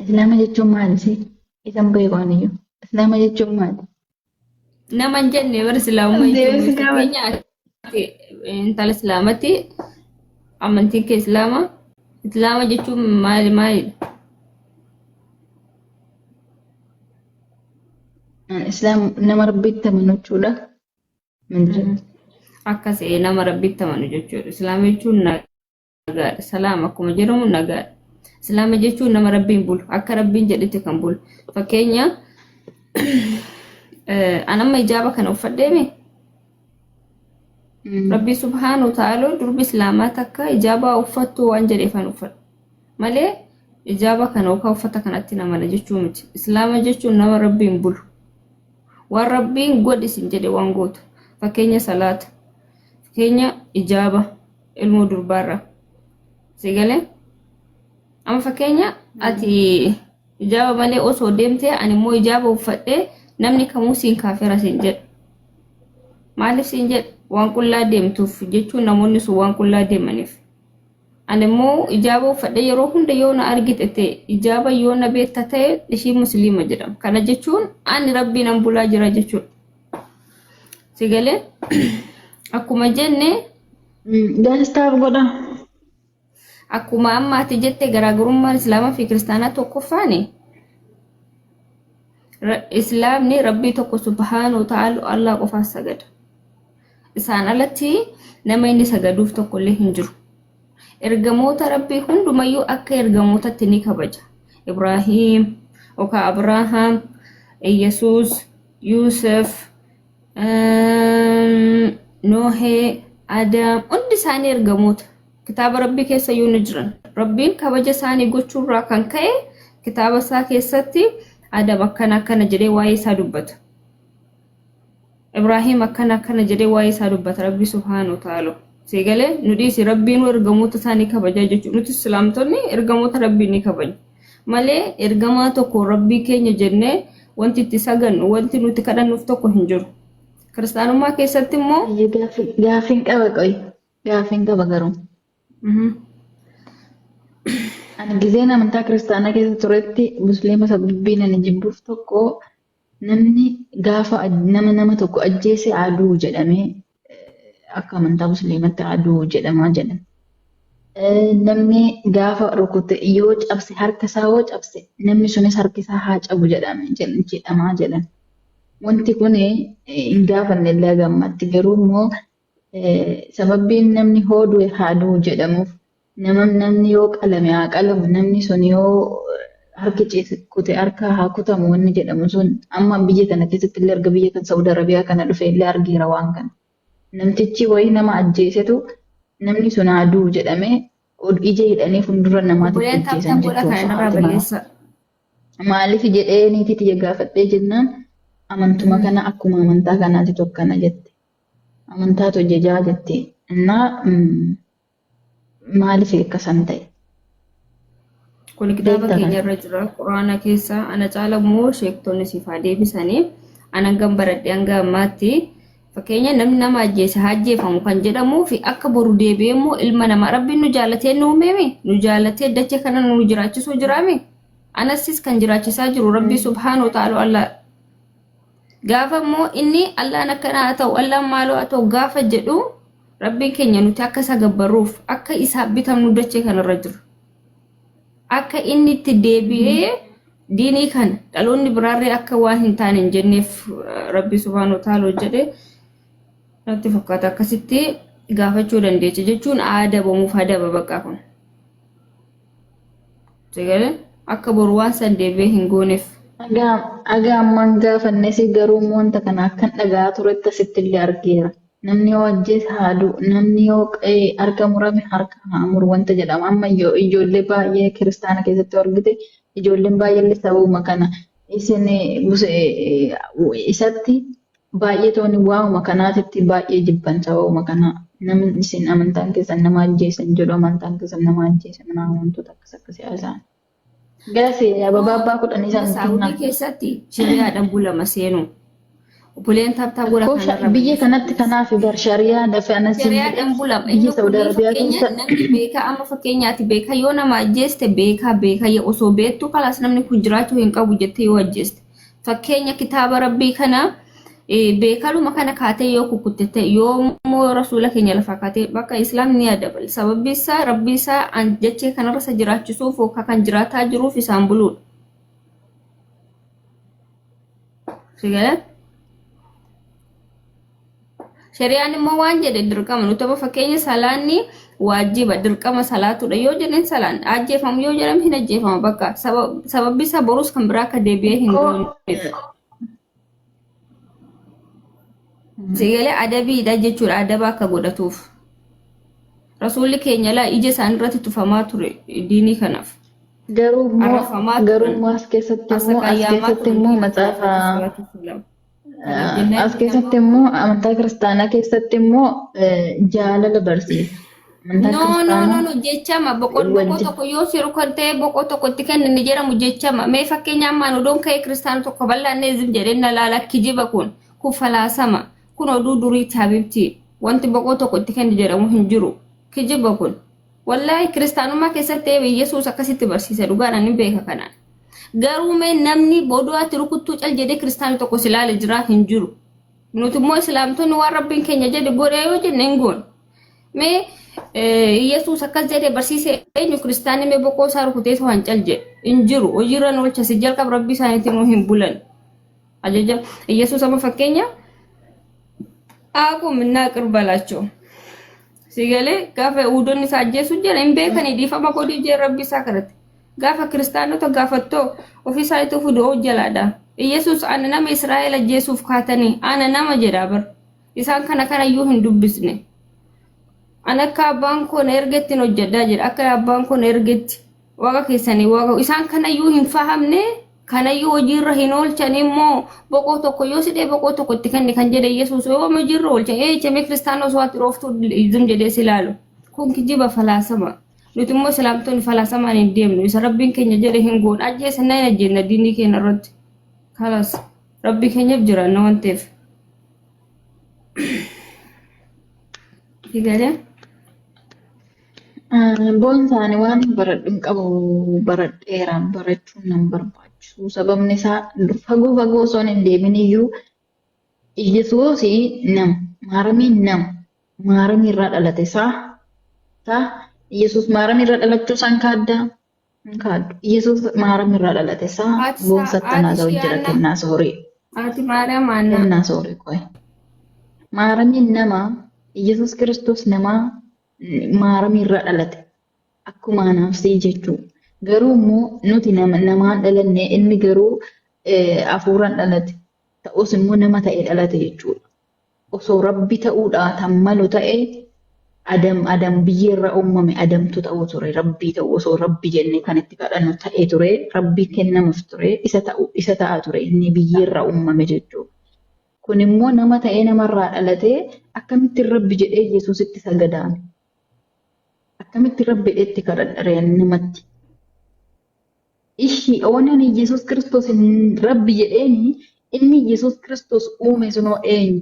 D: Islaama jechuun maali si? Isan beeku aniyyuu. Islaama jechuun maali?
C: Nama hin jenne bara islaamummaa jechuun
D: Deebisi gaafadhu.
C: fakkeenya ati intala islaamatti amantiin kee islaama. Islaama jechuun maali maalidha?
D: Islaam nama rabbitti amanu jechuudha. Mindira.
C: Akkas nama rabbitti amanu jechuudha. Islaama jechuun nagaadha. Salaam akkuma jedhamu nagaadha. Islaama jechuun nama rabbiin bulu akka rabbiin jedhetti kan bulu. Fakkeenya an amma ijaaba kana uffadheemi Rabbi subhaanahu ta'ala durbi islaamaa takka ijaaba uffattu waan jedheefan uffadha. Malee ijaaba kana yookaan uffata kanatti namana jechuu miti. Islaama jechuun nama rabbiin bulu. Waan rabbiin godhi sin jedhe waan gootu. Fakkeenya salaata. Fakkeenya ijaaba. Ilmoo durbaarra. Si galee? Amma fakkeenya ati ijaaba malee osoo deemtee ani immoo ijaaba uffadhee namni kamuu siin kaafira siin jedha. Maaliif siin jedha? Waan qullaa deemtuuf jechuun namoonni sun waan qullaa deemaniif. Ani immoo ijaaba uffadhee yeroo hunda yoo na argite ta'e ijaaba yoo na beekta ta'e ishii musliima jedhama. Kana jechuun ani rabbii nan bulaa jira jechuudha. Si galee? Akkuma jenne
D: Gaazexaaf godha.
C: Akkuma amma ati jette garaagarummaan Islaamaa fi Kiristaanaa tokkoffaani. Islaamni Rabbii tokko subhaanahu ta'ala Allah qofaaf sagada. Isaan alatti nama inni sagaduuf tokkollee hin jiru. Ergamoota Rabbii hundumayyuu akka ergamootatti ni kabaja. Ibraahiim, yookaan Abrahaam, Yesuus, Yuusuf, Nohee, Adam hundi isaanii ergamoota. Kitaaba Rabbii keessa iyyuu ni jiran. Rabbiin kabaja isaanii gochuurraa kan ka'e kitaaba isaa keessatti Adam akkana akkana jedhee waa'ee isaa dubbata. Ibraahim akkana akkana jedhee waa'ee isaa dubbata Rabbi subhaanahu wa ta'ala. Seegalee nu dhiisi Rabbiin ergamoota isaa ni kabajaa jechuudha. Nuti Islaamtonni ergamoota Rabbii ni kabajna. Malee ergamaa tokko Rabbii keenya jennee wanti itti sagannu wanti nuti kadhannuuf tokko hin jiru. Kiristaanummaa keessatti immoo
D: Ayyo gaaffiin qaba qoy. Gaaffiin qaba garuu. Ani gizeen amantaa kiristaanaa keessa turetti musliima sababbiin ani jibbuuf tokko namni gaafa nama nama tokko ajjeese aduu jedhamee akka amantaa musliimatti aduu jedhamaa jedhan. Namni gaafa rukute yoo cabse harka isaa yoo cabse namni sunis harki isaa haa cabu jedhame jedhamaa jedhan. Wanti kun hin gaafanne illee haga ammaatti garuu immoo sababbiin namni hoo du'e haa du'u jedhamuuf nama namni yoo qalame haa qalamu namni sun yoo harki kute harka haa kutamu wanni jedhamu sun amma biyya kana keessatti illee erga biyya kan Saudi Arabiyaa kana dhufe illee argeera waan kana. Namtichi wayii nama ajjeesetu namni sun haa du'u jedhamee ija hidhanii fuuldura namaatitti
C: Obboleen
D: ajjeesan
C: taaptaap godha
D: jechuudha.
C: kana irraa
D: Faatimaa.
C: balleessa.
D: Maaliif jedhee niitii tiyya gaafadhee jennaan amantuma kana akkuma amantaa kanaatitu akkana jette. Amantaatu ajajaa jette. Innaa maaliif akkasan ta'e?
C: Kun kitaaba
D: Beektaa
C: keenya
D: kana.
C: irra jira. Quraana keessa ana caala immoo sheektonni siif haa deebisanii. Ana hangam baradhe hanga ammaatti fakkeenya namni nama ajjeese haa ajjeefamu kan jedhamuu fi akka boru deebi'ee immoo ilma namaa rabbiin nu jaalatee nu uumeemi nu jaalatee dachee kana nu jiraachisuu jiraami. Anassis kan jiraachisaa jiru rabbii subhaanahu wa ta'ala Allah. Gaafa immoo inni Allaan akkana haa ta'u Allaan maaloo haa ta'u gaafa jedhu rabbiin keenya nuti akka isa gabbarruuf akka isaaf bitamnu dachee kanarra jira. Akka inni itti deebi'ee diinii kana dhaloonni biraarree akka waan hin taane hin jenneef rabbi subhaanahu wa ta'ala jedhe natti fakkaata akkasitti gaafachuu dandeecha jechuun adabamuuf adaba bakka kun. Sagalee akka boru waan san deebi'ee hin gooneef.
D: Haga ammaan gaafannes garuu immoo wanta kana akkan dhaga'aa turetti asitti illee argeera. Namni yoo ajjeese haa du'u, namni yoo harka murame harka haa muru wanta jedhamu. Amma ijoollee baay'ee kiristaana keessatti yoo argite ijoolleen baay'ee illee sababuma kana isin isatti baay'ee tooni waa'uma kanaatitti baay'ee jibban sababuma kana. Namni isin amantaan keessan nama ajjeesan jedhu amantaan keessan nama ajjeesa mana wantoota akkas akkasii haasa'an. Gaafii ababaa abbaa kudhanii
C: Biyya
D: san
C: Saawudii
D: kennaa.
C: keessatti shari'aadhaan bulama seenuu. Obboleen taaptaa godha
D: Koo
C: kanarra
D: biyya
C: balleessa.
D: kanatti kanaaf bar shari'aa dafe anas hin jedhe
C: Shari'aadhaan bulama.
D: biyya
C: Inni
D: Saudi
C: kunii
D: Arabiyaa
C: fakkeenya
D: keessa
C: namni beekaa amma fakkeenyaati beekaa yoo nama ajjeeste beekaa beekaa osoo beektu kalaas namni kun jiraachuu hin qabu jettee yoo ajjeeste. Fakkeenya kitaaba rabbii kana beekaluma kana kaatee yoo kukkutte ta'e yoo immoo rasuula keenya lafaa kaatee bakka islaamni ni adabal. Sababbi isaa rabbii isaa an jechee kanarra isa jiraachisuuf yookaan kan jiraataa jiruuf isaan buluudha. Sigalee? Shari'aan immoo waan jedhe dirqama nuti amma fakkeenya salaanni waajiba dirqama salaatudha yoo jedhan salaan ajjeefamu yoo jedhame hin ajjeefama bakka sababbi isaa borus kan biraa akka deebi'ee hin
D: Koo
C: gooneef. Sigalee adabiidha jechuudha adaba akka godhatuuf. Rasuulli keenya laa ija isaan irratti tufamaa ture diinii kanaaf.
D: Garuu immoo
C: Arrafamaa
D: garuu
C: turan.
D: immoo as keessatti immoo as
C: Asaqayyaamaa
D: keessatti
C: turan
D: immoo
C: diinii kanaaf
D: macaafa
C: alayhi salaatu wassalaam. Kanaaf jennaan
D: As keessatti immoo amantaa kiristaanaa keessatti immoo jaalala barsiisa. Amantaa
C: No, no, no,
D: kiristaanaa
C: no, jechama boqoo boqoo
D: wajjin.
C: tokko yoo siru kan ta'e boqoo tokko itti kennan jedhamu jechama. Mee fakkeenya ammaan odoon ka'ee kiristaana tokko bal'aannee zim jedhee na laala kijiba kun kun falaasama kun oduu duriiti habibti wanti boqoo tokko itti kenni jedhamu hin jiru kijiba kun. Wallaahi kiristaanummaa keessatti eebe Yesuus akkasitti barsiisa dhugaadhaan hin beeka kanaan. Garuu mee namni boduu ati rukuttuu cal jedhee kiristaanni tokko si ilaale jiraa hin jiru. Nuti immoo islaamtonni waan rabbiin keenya jedhe godhee yoo jenne hin goonu. Mee Yesuus akkas jedhee barsiise eenyu kiristaanni mee boqoo isaa rukutee waan cal jedhe hin jiru. Hojiirra nu oolcha si jalqaba rabbii isaaniitiin nu hin bulan. Ajaja Yesuus amma fakkeenya Aqum innaa qirbalaachoo. Si galee gaafa Yihuudoonni isa ajjeesuu jira hin beekanii dhiifama godhii jee rabbi isaa kadhate. Gaafa kiristaanota gaafattoo ofii isaaniitu fudu jalaadha. Iyyasuus ana nama Israa'el ajjeesuuf kaatanii ana nama jedha bar. Isaan kana kanayyuu hin dubbisne. An akka abbaan koo na ergettin hojjedhaa jedha. Akka abbaan koo na ergetti. Waaqa keessanii waaqa isaan kanayyuu hin fahamne kanayyuu hojiirra hin oolchan immoo boqoo tokko yoo sidhee boqoo tokko itti kenni kan jedhe Yesuus yoo hojiirra oolchan ee jechame kiristaanoo osoo ati rooftuu zum jedhee si ilaalu. Kun kijiba falaasama. Nuti immoo islaamtonni falaasamaan hin deemnu. Isa rabbiin keenya jedhe hin goon. Ajjeesan na hin ajjeenna diinii keenya irratti. Kalas rabbii keenyaaf jiraanna waan ta'eef. Figalee.
D: Boonsaan waan baradhu hin qabu baradheeraan barachuun nan barbaachisu. Sababni isaa fagoo fagoo osoo hin deemin iyyuu Iyyasuus nama maaramiin nama maaramii irraa dhalate isaa isaa Iyyasuus maaramii irraa dhalachuu isaan kaaddaa hin kaaddu. Iyyasuus maaramii irraa dhalate isaa
C: Haati isaa
D: boonsatti
C: haati
D: naa ta'u
C: ishee
D: jira
C: Aanna.
D: kennaa soorii.
C: Haati Maariyaam Aanna.
D: Kennaa soorii qoy. Maaramiin nama Iyyasuus Kiristoos nama maaramii irraa dhalate. Akkuma anaaf sii jechuu. Garuu immoo nuti nama namaan dhalanne inni garuu hafuuraan dhalate. Ta'us immoo nama ta'e dhalate jechuudha. Osoo rabbi ta'uudhaa tan malu ta'e Adam Adam biyyeerra uumame Adamtu ta'uu ture rabbii ta'uu osoo rabbi jennee kan itti kadhannu ta'e ture rabbii kennamuuf ture isa ta'u isa ta'a ture inni biyyeerra uumame jechuudha. Kun immoo nama ta'ee namarraa dhalatee akkamittiin rabbi jedhee Yesuusitti sagadaame? Akkamitti rabbi jedhee itti kadhadha namatti? Ishi oonan Yesuus Kiristoos rabbi jedheeni inni Yesuus Kiristoos uume sunoo eenyu?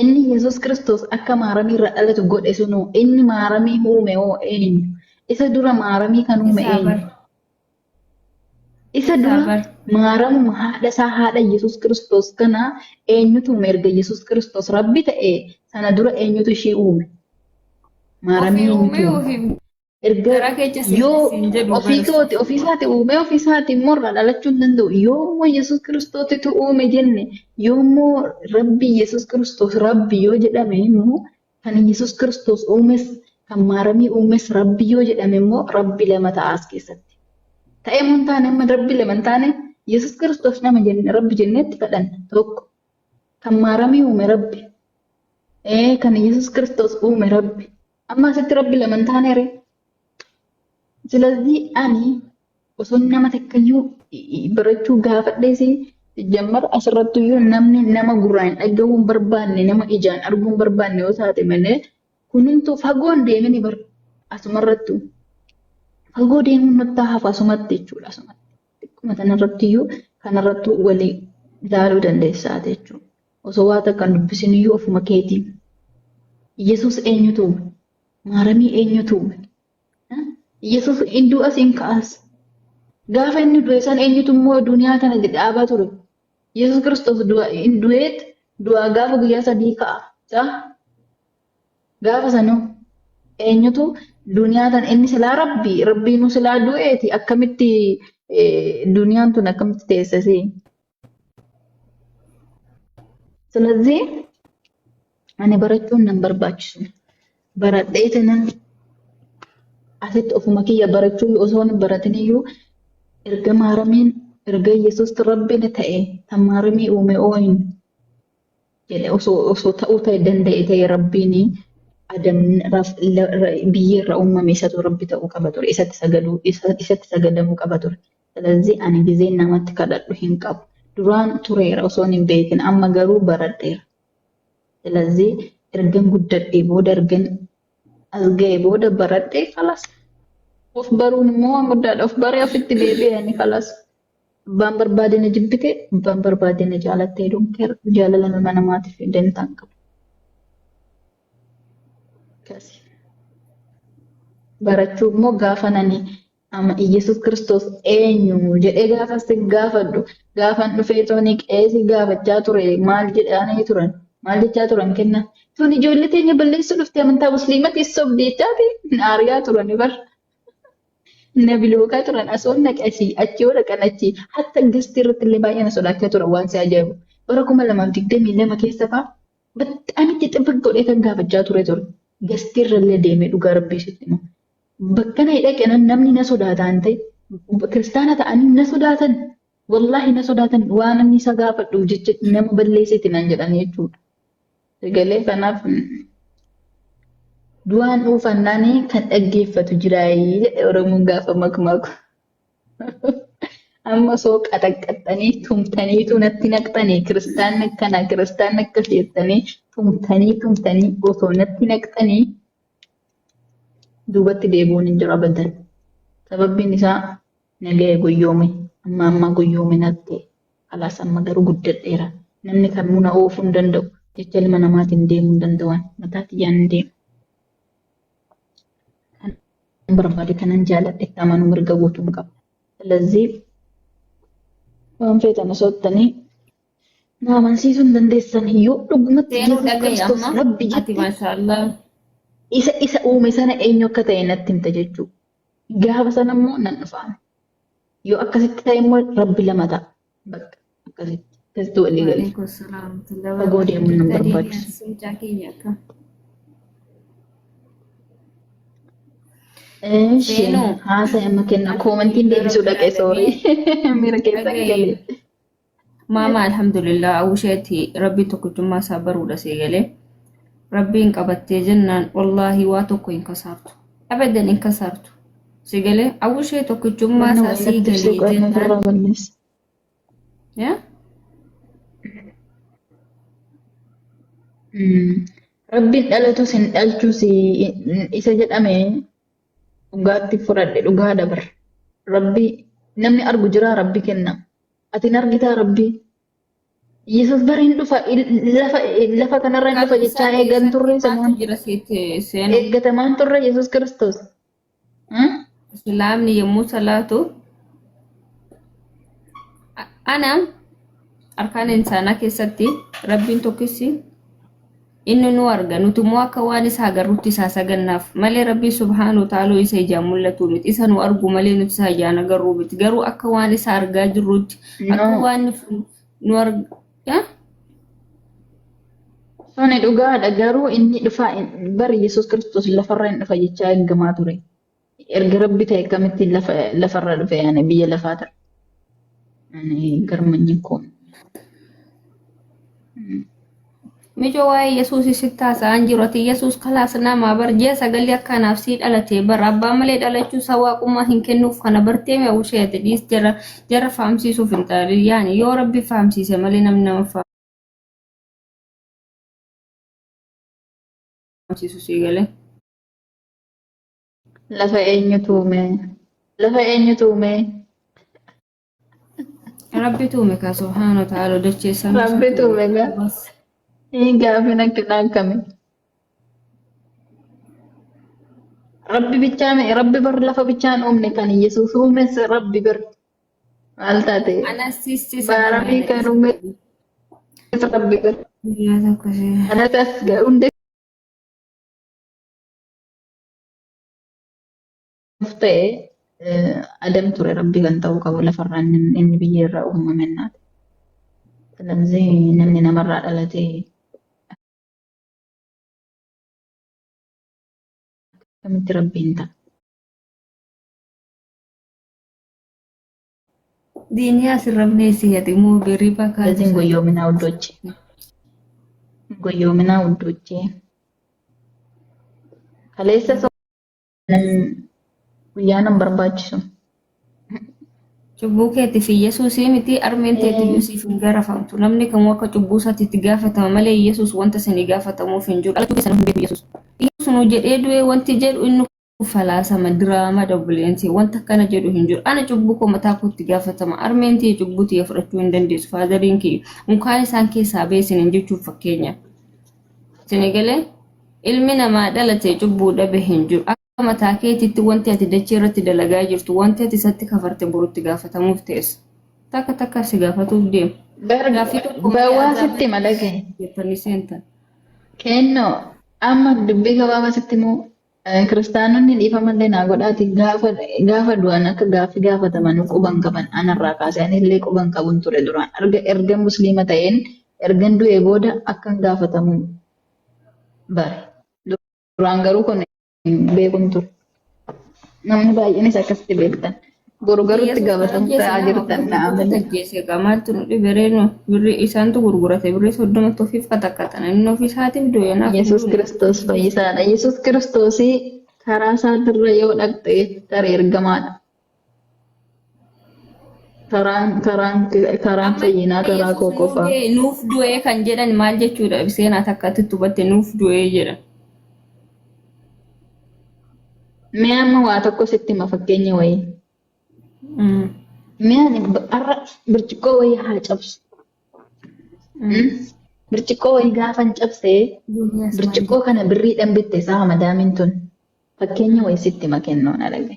D: Inni Yesuus Kiristoos akka maaramii irraa dhalatu godhe sunoo inni maaramii uume hoo eenyu? Isa dura maaramii kan uume
C: Isaa
D: eenyu?
C: bar.
D: Isa
C: Isaa
D: dura
C: bar.
D: maaramuma haadha isaa haadha Yesuus Kiristoos kana eenyutu uume erga Yesuus Kiristoos rabbi ta'e sana dura eenyutu ishii uume? Maaramii
C: Ofii
D: eenyutu
C: uumee
D: uume?
C: ofii
D: Erga
C: garaa keessa siin
D: yoo
C: siin jedhu
D: ofii
C: barsu.
D: kooti ofii isaati uumee ofii isaati immoo irraa dhalachuu hin danda'u. Yoo immoo Yesuus Kiristoositu uume jenne yoo immoo Rabbi Yesuus Kiristoos Rabbi yoo jedhame immoo kan Yesuus Kiristoos uumes kan maaramii uumes Rabbi yoo jedhame immoo Rabbi lama ta'a as keessatti. Ta'ee moo hin taane amma Rabbi lama hin taane Yesuus Kiristoos nama jenne Rabbi jenneetti kadhanna tokko kan maaramii uume Rabbi ee kan Yesuus Kiristoos uume Rabbi amma asitti Rabbi lama hin taane ree. Silazii ani osoo nama takkayyuu barachuu gaafadhees jammar asirrattuyyuu namni nama gurraan hin dhagahuu hin barbaanne nama ijaan arguu hin barbaanne yoo taate malee kunumtuu fagoo hin deemini bar asumarrattu fagoo deemuun nuttaa hafu asumatti jechuudha asumatti xiqquma tanarrattiyyuu kanarrattu walii ilaaluu dandeessaa jechuudha osoo waa takka hin dubbisiniyyuu ofuma keetiin Yesuus eenyutu uume? Maaramii eenyutu uume? Yesuus in du'as in ka'as. Gaafa inni du'e san eenyutu immoo duniyaa tana dhaabaa ture? Yesuus Kiristoos du'a in du'eet du'aa gaafa guyyaa sadii ka'a. Saa? Gaafa sanuu eenyutu duniyaa tana inni silaa rabbi rabbiinuu silaa du'eeti akkamitti duniyaan tun akkamitti teessisee? ስለዚህ ani barachuun nan barbaachisu. Baradhee tanan asitti ofuma kiyya barachuu osoo hin baratin iyyuu erga maaramiin erga Yesuus rabbiin ta'e tan maaramii uume ooyin jedhe osoo osoo ta'uu ta'e danda'e ta'e rabbiin adam biyyeerra uumame isatu rabbi ta'uu qaba ture isatti sagaduu isatti sagadamuu qaba ture. ስለዚህ ani gizeen namatti kadhadhu hin qabu. Duraan tureera osoon hin beekin amma garuu baradheera. ስለዚህ ergan guddadhee booda ergan as ga'e booda baradhee kalas. Of baruun immoo waan guddaadha. Of baree ofitti deebi'anii kalas. Abbaan barbaade na jibbite, abbaan barbaade na jaalatte don't care. Jaalala nama namaatiif dantaa hin qabu. Akkasi. Barachuu immoo gaafa nani amma Iyyasuus Kiristoos eenyu jedhee gaafa si gaafadhu gaafan dhufee tooni qeesii gaafachaa ture maal jedhanii turan maal jechaa turan kenna tun ijoollee teenya balleessuu dhufte amantaa musliimatti sobde jechaati na ari'aa turan bar na bilookaa turan asoon naqe asii achi yoo dhaqan achi hatta gastii irratti illee baay'ee na sodaachaa turan waan si ajaa'ibu bara 2022 keessa fa'aa Baxxaam itti xibbiq godhee kan gaafachaa ture ture. Gastiirra illee deemee dhugaa rabbii sitti hima. Bakka na dhaqe nan namni na sodaataan ta'e kiristaana ta'anii na sodaatan. Wallaahi na sodaatan waan inni isa gaafadhuuf jecha nama balleessiti nan jedhan jechuudha. Sagalee kanaaf Du'aan dhuufannaani kan dhaggeeffatu jiraayii jedhe Oromoon gaafa makmaaku. Amma osoo qaxaqqaxxanii tumtaniitu natti naqxanii kiristaanni akkana kiristaanni akkas jettanii tumtanii tumtanii osoo natti naqxanii duubatti deebi'uun hin jiru abadan. Sababbiin isaa nagaya goyyoome amma ammaa goyyoome natti ta'e. Kalaas amma garuu guddadheera. Namni kamuu na oofuu hin danda'u. Jecha ilma namaatiin deemuu hin danda'u. Mataa kiyyaan hin deemu. Kan barbaade kanan jaaladhe itti amanuu mirga guutuun qaba. Silazii waan feetan osoo jettanii na amansiisuu hin dandeessan yoo dhugumatti
C: Seenuu
D: Yesuus
C: dhaga'i
D: Kiristoos
C: amma
D: Rabbi
C: ati
D: jette
C: maashaallah.
D: isa isa uume sana eenyu akka ta'e natti himta jechuudha. Gaafa sana immoo nan dhufaan. Yoo akkasitti ta'e immoo Rabbi lama ta'a. Bakka akkasitti akkasitti walii gala.
C: Waalaikum salaam warahmatullahi
D: Fagoo
C: wabarakatuh.
D: deemuun nan
C: Jirta
D: barbaachisu.
C: deebi'aan mucaa keenya akkam.
D: Eeshi
C: Seenuu
D: haasa'e amma kenna koomantiin
C: alhamdulillah
D: deebisuu
C: rabbil
D: dhaqe soorii
C: aalamiin.
D: miira keessan
C: Dhaga'i.
D: galee.
C: Maama alhamdulillah awusheeti rabbiin tokkichummaa isaa baruudha see galee. Rabbiin qabattee jennaan wallaahi waa tokko hin kasaartu. Abadan hin kasaartu. Si galee awushee tokkichummaa
D: Waan
C: isaa
D: wayii
C: sii
D: natti ibsuu
C: galee
D: qo'annoo
C: jennaan.
D: ofirraa balleessa.
C: Yaa?
D: Rabbiin dhalatus hin dhalchus isa jedhame dhugaatti fudhadhe dhugaa dabar. Rabbi namni argu jira rabbi kenna. Ati hin argitaa rabbi. Yesus bara hin dhufa lafa lafa kanarra hin dhufa
C: Qalbii
D: jechaa
C: isaa
D: eegan
C: keessatti
D: turre
C: maaltu
D: samoon
C: jira sitti seenu?
D: eeggatamaan turre Yesus Kiristoos. Hmm?
C: Islaamni yommuu salaatu ana arkaan insaanaa keessatti rabbiin tokkichi inni nu arga nuti immoo akka waan isa agarrutti isaa sagannaaf malee rabbiin subhaanahu ta'ala isa ijaan mul'atu miti isa nu argu malee nuti isa ijaan agarru miti garuu akka waan isa argaa jirrutti akka
D: No.
C: waan nu arga
D: Suni dhugaadha garuu inni dhufa bari Yesus Kiristoos lafarra hin dhufa jechaa eeggamaa ture. Erga rabbi ta'e akkamittiin lafa lafarra dhufe yaani biyya lafaa ture. Ani garmanyi kun.
C: Mijoo waa'ee Yesuus sitti haasa'aan jiru. Ati Yesuus kalaas namaa bar ji'a sagalii akka anaaf sii dhalate bar abbaa malee dhalachuu isaa waaqummaa hin kennuuf kana bartee mi'a ushee ati dhiis jara jara fahamsiisuuf hin taane yaani yoo rabbi fahamsiise malee namni nama fahamsiisu sii galee.
D: Lafa eenyutu uume? Lafa eenyutu uume?
C: Rabbi tuume kaa subhaana wa ta'ala dachee samii isa
D: Rabbi
C: tuume
D: tuume gaa.
C: bas.
D: Ee gaafin akkanaa akkami? Rabbi bichaa mi rabbi bar lafa bichaan uumne kan Yesuus uumes rabbi bar maal taate?
C: Anas sisti
D: Baaramii kan uumes rabbi bar.
C: Guyyaa tokko si.
D: Anatas hunda ta'e Adam ture rabbi kan ta'uu qabu lafarraa inni inni biyya irraa uumame naati. ስለዚህ namni namarraa dhalate akkamitti rabbiin ta'a?
C: Diinii asirrabnee si ati immoo birrii bakka
D: ስለዚህ ጎዮምና ውዶቼ ጎዮምና ውዶቼ kaleessa guyyaa nan barbaachisu.
C: Cubbuu keetiif Yesuusii miti armeen teetiyyuu siif hin garafamtu. Namni kamuu akka cubbuu isaatti itti gaafatama malee Yesuus wanta isinii gaafatamuuf hin jiru. Dhalachuu keessan hin beeku Yesuus. Yesuus nu jedhee du'ee wanti jedhu inni falaasama diraama dabuleensi wanta akkana jedhu hin jiru. Ana cubbuu koo mataa kootti gaafatama. Armeen tiyya cubbuu tiyya fudhachuu hin dandeessu. Faadariin kiyya unkaan isaan keessaa ba'e isiniin jechuuf fakkeenya. Isin galee ilmi namaa dhalate cubbuu dhabe hin jiru. Akka mataa keetitti wanti ati dachee irratti dalagaa jirtu wanti ati isatti kafarte borutti gaafatamuuf teessa. Takka takka si gaafatuuf deema. Gaaffii tokko malee
D: Bawwaa
C: azaaba
D: sitti malage.
C: jettanii seentan.
D: Kennoo amma dubbii gabaabaa sitti immoo kiristaanonni dhiifamallee naa godhaati gaafa gaafa du'an akka gaaffii gaafataman quban qaban anarraa kaasee anillee quban qabun ture duraan erga erga musliima ta'een ergan du'ee booda akkan gaafatamu bare. Duraan garuu kun beekun ture. Namni baay'eenis akkasitti beektan. Boru garuu itti
C: Yesuus kan
D: gaafatamuu
C: ajjeese
D: ta'aa
C: nama
D: jirtan
C: kan
D: na
C: gurgurate
D: amane.
C: ajjeese egaa maaltu nu dhibe reenu birrii isaantu gurgurate birrii 30tti ofiif qaxaqqaxan inni ofii isaatiif du'e naaf hin
D: Yesuus
C: duune.
D: Kiristoos fayyisaadha. Yesuus Kiristoosii karaa isaatirra yoo dhaqxe tarii ergamaadha. Karaan karaan karaan
C: Amma
D: fayyinaa karaa
C: Yesuus
D: koo
C: nuuf
D: qofa.
C: du'e nuuf du'e kan jedhan maal jechuudha seenaa takka itti hubatte nuuf du'e jedhan.
D: Mee amma waa tokko sitti hima fakkeenya wayii. Mee ani har'a birciqqoo wayii haa cabsu. Birciqqoo wayii gaafan cabsee
C: Duuniyaas maal
D: birciqqoo kana birriidhaan bitte isaa madaamiin tun. Fakkeenya wayii sitti hima kennoon arage.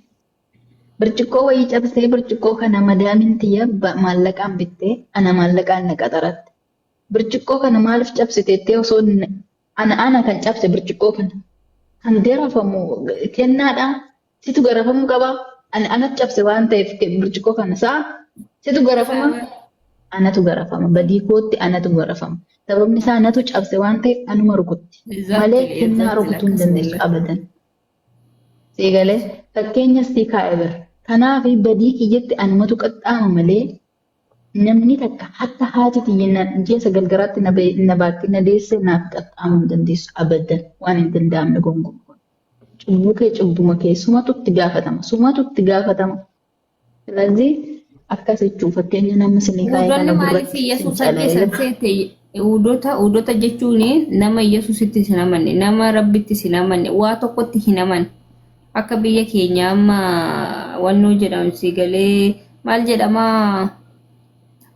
D: Birciqqoo wayii cabsee birciqqoo kana madaamiin tiyya maallaqaan bittee ana maallaqaan na qaxaratte. Birciqqoo kana maaliif cabsite jettee osoo ana ana kan cabse birciqqoo kana kan garafamu kennaadha. Situ garafamuu qaba. Ani anatu cabse waan ta'eef birciqqoo kana saa situ garafama anatu garafama. Badii kootti anatu garafama. Sababni isaa anatu cabse waan ta'eef anuma rukutti. Malee
C: Exactly,
D: kennaa
C: exactly
D: rukutuu hin
C: akkas
D: dandeessu
C: wallahi.
D: abadan. Sii galee fakkeenya sii kaa'e bira. Kanaaf badii kiyyatti anumatu qaxxaama malee namni takka hatta haati tiyya na ji'a 9 garaatti na na baattee na deesse naaf qaxxaamuu hin dandeessu abadan waan hin danda'amne gonkumaa. Cubbuu kee cubbuma kee sumatu itti gaafatama sumatu itti gaafatama. Silazii akkas jechuun fakkeenya nama isinii kaa'e
C: Yihuudoonni
D: kana
C: maaliif
D: gurratti isin
C: Yesuus
D: calalee
C: ajjeesan seete? Yihuudota Yihuudota jechuun nama Yesuusitti hin amanne, nama Rabbitti hin amanne, waa tokkotti hin amanne. Akka biyya keenya amma wannoo jedhamu si galee maal jedhama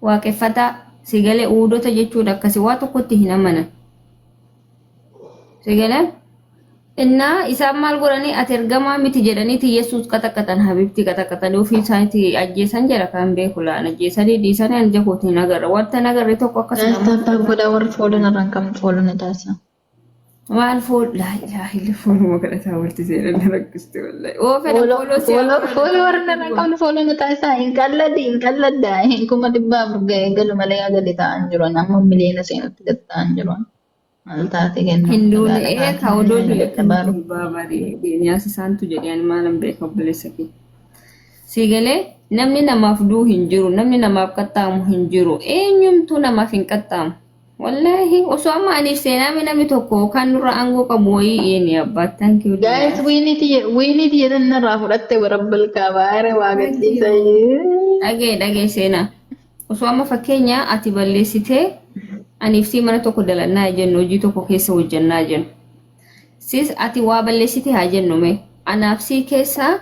C: waaqeffataa si galee Yihuudota jechuun akkasi waa tokkotti hin amanan. Si galee? Innaa isaan maal godhanii ati ergamaa miti jedhaniiti Yesuus qaxaqaxan habibti qaxaqaxanii ofii isaaniitti ajjeesan jedha kan beeku laan ajjeesanii dhiisanii ani ija kootiin hin agarre wanta hin agarre tokko akka
D: Guys,
C: silaa
D: tap tap godhaa warri fooloo narraa hin qabne fooloo na taasisa.
C: maal fool laa ilaaha illa fooluma kadhataa walitti seenan na rakkiste wallahi. Oo fedha
D: Fooloo
C: fooloo si haa
D: fooloo
C: godhan
D: fooloo warri narraa hin qabne fooloo na taasisa. Hin qalladhi hin qalladda. Hin 400,000 ga'ee galu malee hagali ta'an jiru. Amma miliyoona seenutti gad ta'an jiru. Maal taate kennu
C: Hin duune
D: magaalaa
C: ee
D: taate
C: ka
D: namni
C: odoo
D: nama
C: du'e
D: dadhabaa
C: akkamitti
D: dhufu.
C: baabari deemiyaas isaantu jedhe ani maalan beeka obboleessa kee. Sii galee namni namaaf du'u hin jiru namni namaaf qaxxaamu hin jiru eenyumtuu namaaf hin qaxxaamu. Wallaahi osoo amma aniif seenaame namni tokko kan nurra aangoo qabu wayii eeni abbaa thank you
D: Guys,
C: Duniyaas.
D: wiinii tiyya tan narraa fudhatte warabbal kaabaa waa
C: Thank
D: gadhiisa.
C: you. Dhagee dhagee seenaa. Osoo amma fakkeenya ati balleessitee aniif sii mana tokko dalannaa jennu hojii tokko keessa hojjannaa jennu. Sis ati waa balleessite haa jennu mee anaaf sii keessaa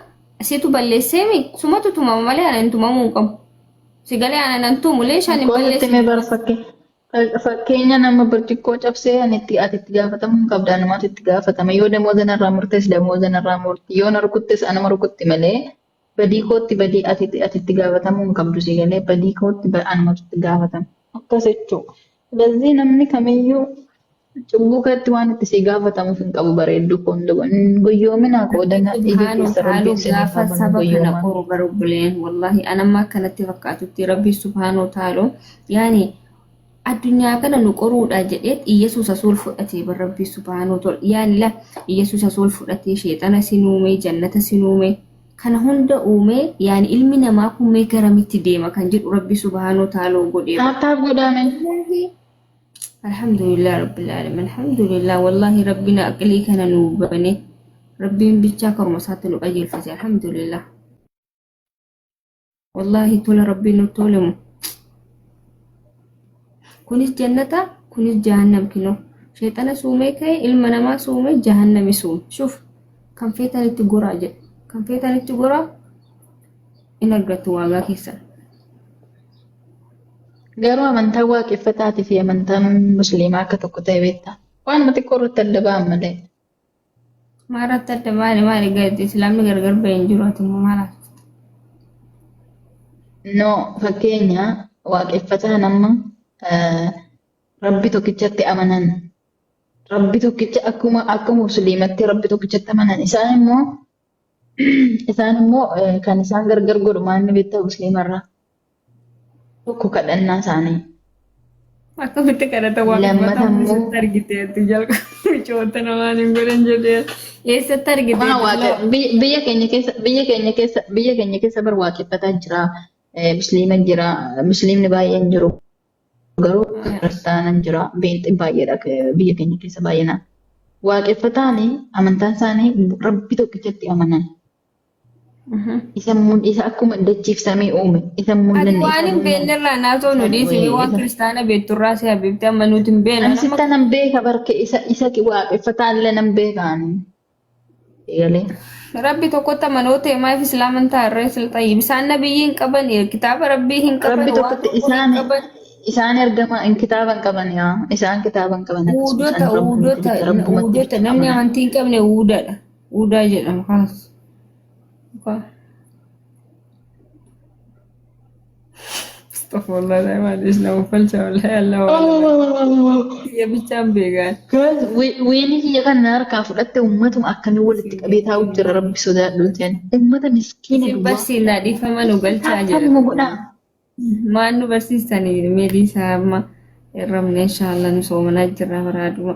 C: situ balleesseemi sumatu tumama malee ana hin tumamuu hin qabu. Si galee ana nan tumu leeshaan hin
D: Koo sitti
C: balleessine.
D: mee bar fakkeenya nama birciqqoo cabsee ani itti ati itti gaafatamuu hin qabda anumatu itti gaafatama yoo damooza narraa murtes damooza narraa murti yoo na rukuttes anuma rukutti malee Badii kootti badii ati ati itti gaafatamuu hin qabdu sii galee badii kootti anumatu itti gaafatama. Akkas jechuu. ስለዚህ namni kamiyyuu cubbuu keetti waan itti sii gaafatamuuf hin qabu bareedduu koo hin goyyoominaa qoodana ija
C: Subhaanu
D: keessa
C: haalu
D: rabbiin isin
C: gaafa
D: haa banu
C: saba kana
D: goyyoomaa.
C: qoru bara obboleen wallahi anamma akkanatti fakkaatutti rabbi subhaanu taalu yaani addunyaa kana nu qoruudha jedheet Iyyasuus asii ol fudhatee bar rabbi subhaanahu wa ta'ala yaani la Iyyasuus asii ol fudhatee sheexana sin uume jannata sin uume kana hunda uume yaani ilmi namaa kun mee garamitti deema kan jedhu rabbi subhaanahu wa ta'ala godhee bar.
D: Taap taap godhaame.
C: Wallaahi Alhamdulillah Rabbil Alamin Alhamdulillah wallahi Rabbina aqlii kana nu bane Rabbiin bichaa karuma isaatti nu qajeelfate Alhamdulillah Wallaahi tola rabbiin nu tolemu. Kunis jannata kunis jahannam kinoo. Sheexana suumee ka'e ilma namaa suumee jahannami suume. Shuf kan feetanitti goraa jedhe. Kan feetanitti goraa in argattu waagaa keessan.
D: Garuu amantaan waaqeffataatii fi amantaan musliimaa akka tokko ta'e beektaa? Waanuma xiqqoo irratti adda ba'an malee.
C: Maalirratti adda maali maali gadi islaamni gargar ba'e hin jiru ati immoo maal haasofta?
D: No, fakkeenya waaqeffataan amma Rabbi tokkichatti amanan. Rabbi tokkicha akkuma akka musliimatti Rabbi tokkichatti amanan. Isaan immoo isaan immoo kan isaan gargar godhu maal beektaa musliimarraa? Tokko kadhannaa isaanii.
C: Akkamitti kadhata
D: Lammata
C: waaqeffataa
D: immoo
C: keessatti argite ati jalqaba. Micoota namaan hin godhan jedhee. Eessatti argite?
D: Waan waaqa biyya keenya keessa biyya keenya keessa biyya keenya keessa bar waaqeffataa jira. Musliima jira. Musliimni baay'een jiru. Garuu kiristaanan jira. Beenxi baay'eedha biyya keenya keessa baay'inaan. Waaqeffataan amantaan isaanii rabbi tokkichatti amanan. Isa isa akkuma dachiif samii uume isa
C: Ati
D: mul'anne
C: waan
D: isa
C: hin
D: mul'anne
C: beeknerraa naasoo nu dhiisii waan kiristaana beekturraa si habiibti amma nuti hin beeknu.
D: Ani sitta nan beeka barke isa isa waaqeffataa illee nan beeka ani. Eegalee.
C: Rabbi tokkotti amanoo ta'e maaf islaaman taarree silxayyib isaan nabiyyi hin qaban kitaaba rabbii hin qaban
D: Rabbi
C: waan
D: tokkotti
C: tokko hin
D: isaan
C: qaban.
D: isaan ergama hin kitaaba hin qaban yaa isaan kitaaba hin qaban akkasuma
C: Wuudota
D: isaan rabbumatti
C: wuudota
D: bicha rabbumatti
C: wuudota
D: bicha
C: namni
D: amanan.
C: amantii hin qabne wuudadha. Wuudaa jedhama kanas. Astaghfirullah maaliif nama falcha wallahi Allah waan kiyya bichaan beekaan.
D: Weeni kiyya kana na harkaa fudhatte uummatuma akkamii walitti qabee taa'u jira rabbi sodaadhu jedhan. Uummata miskiina
C: Isin
D: duwwaa.
C: barsiinaa dhiifama nu galchaa jedha.
D: Akkamuma godhaa.
C: Maal nu barsiistanii meelii isaa amma hin rabne inshaallah nu soomanaa jirra baraaduma.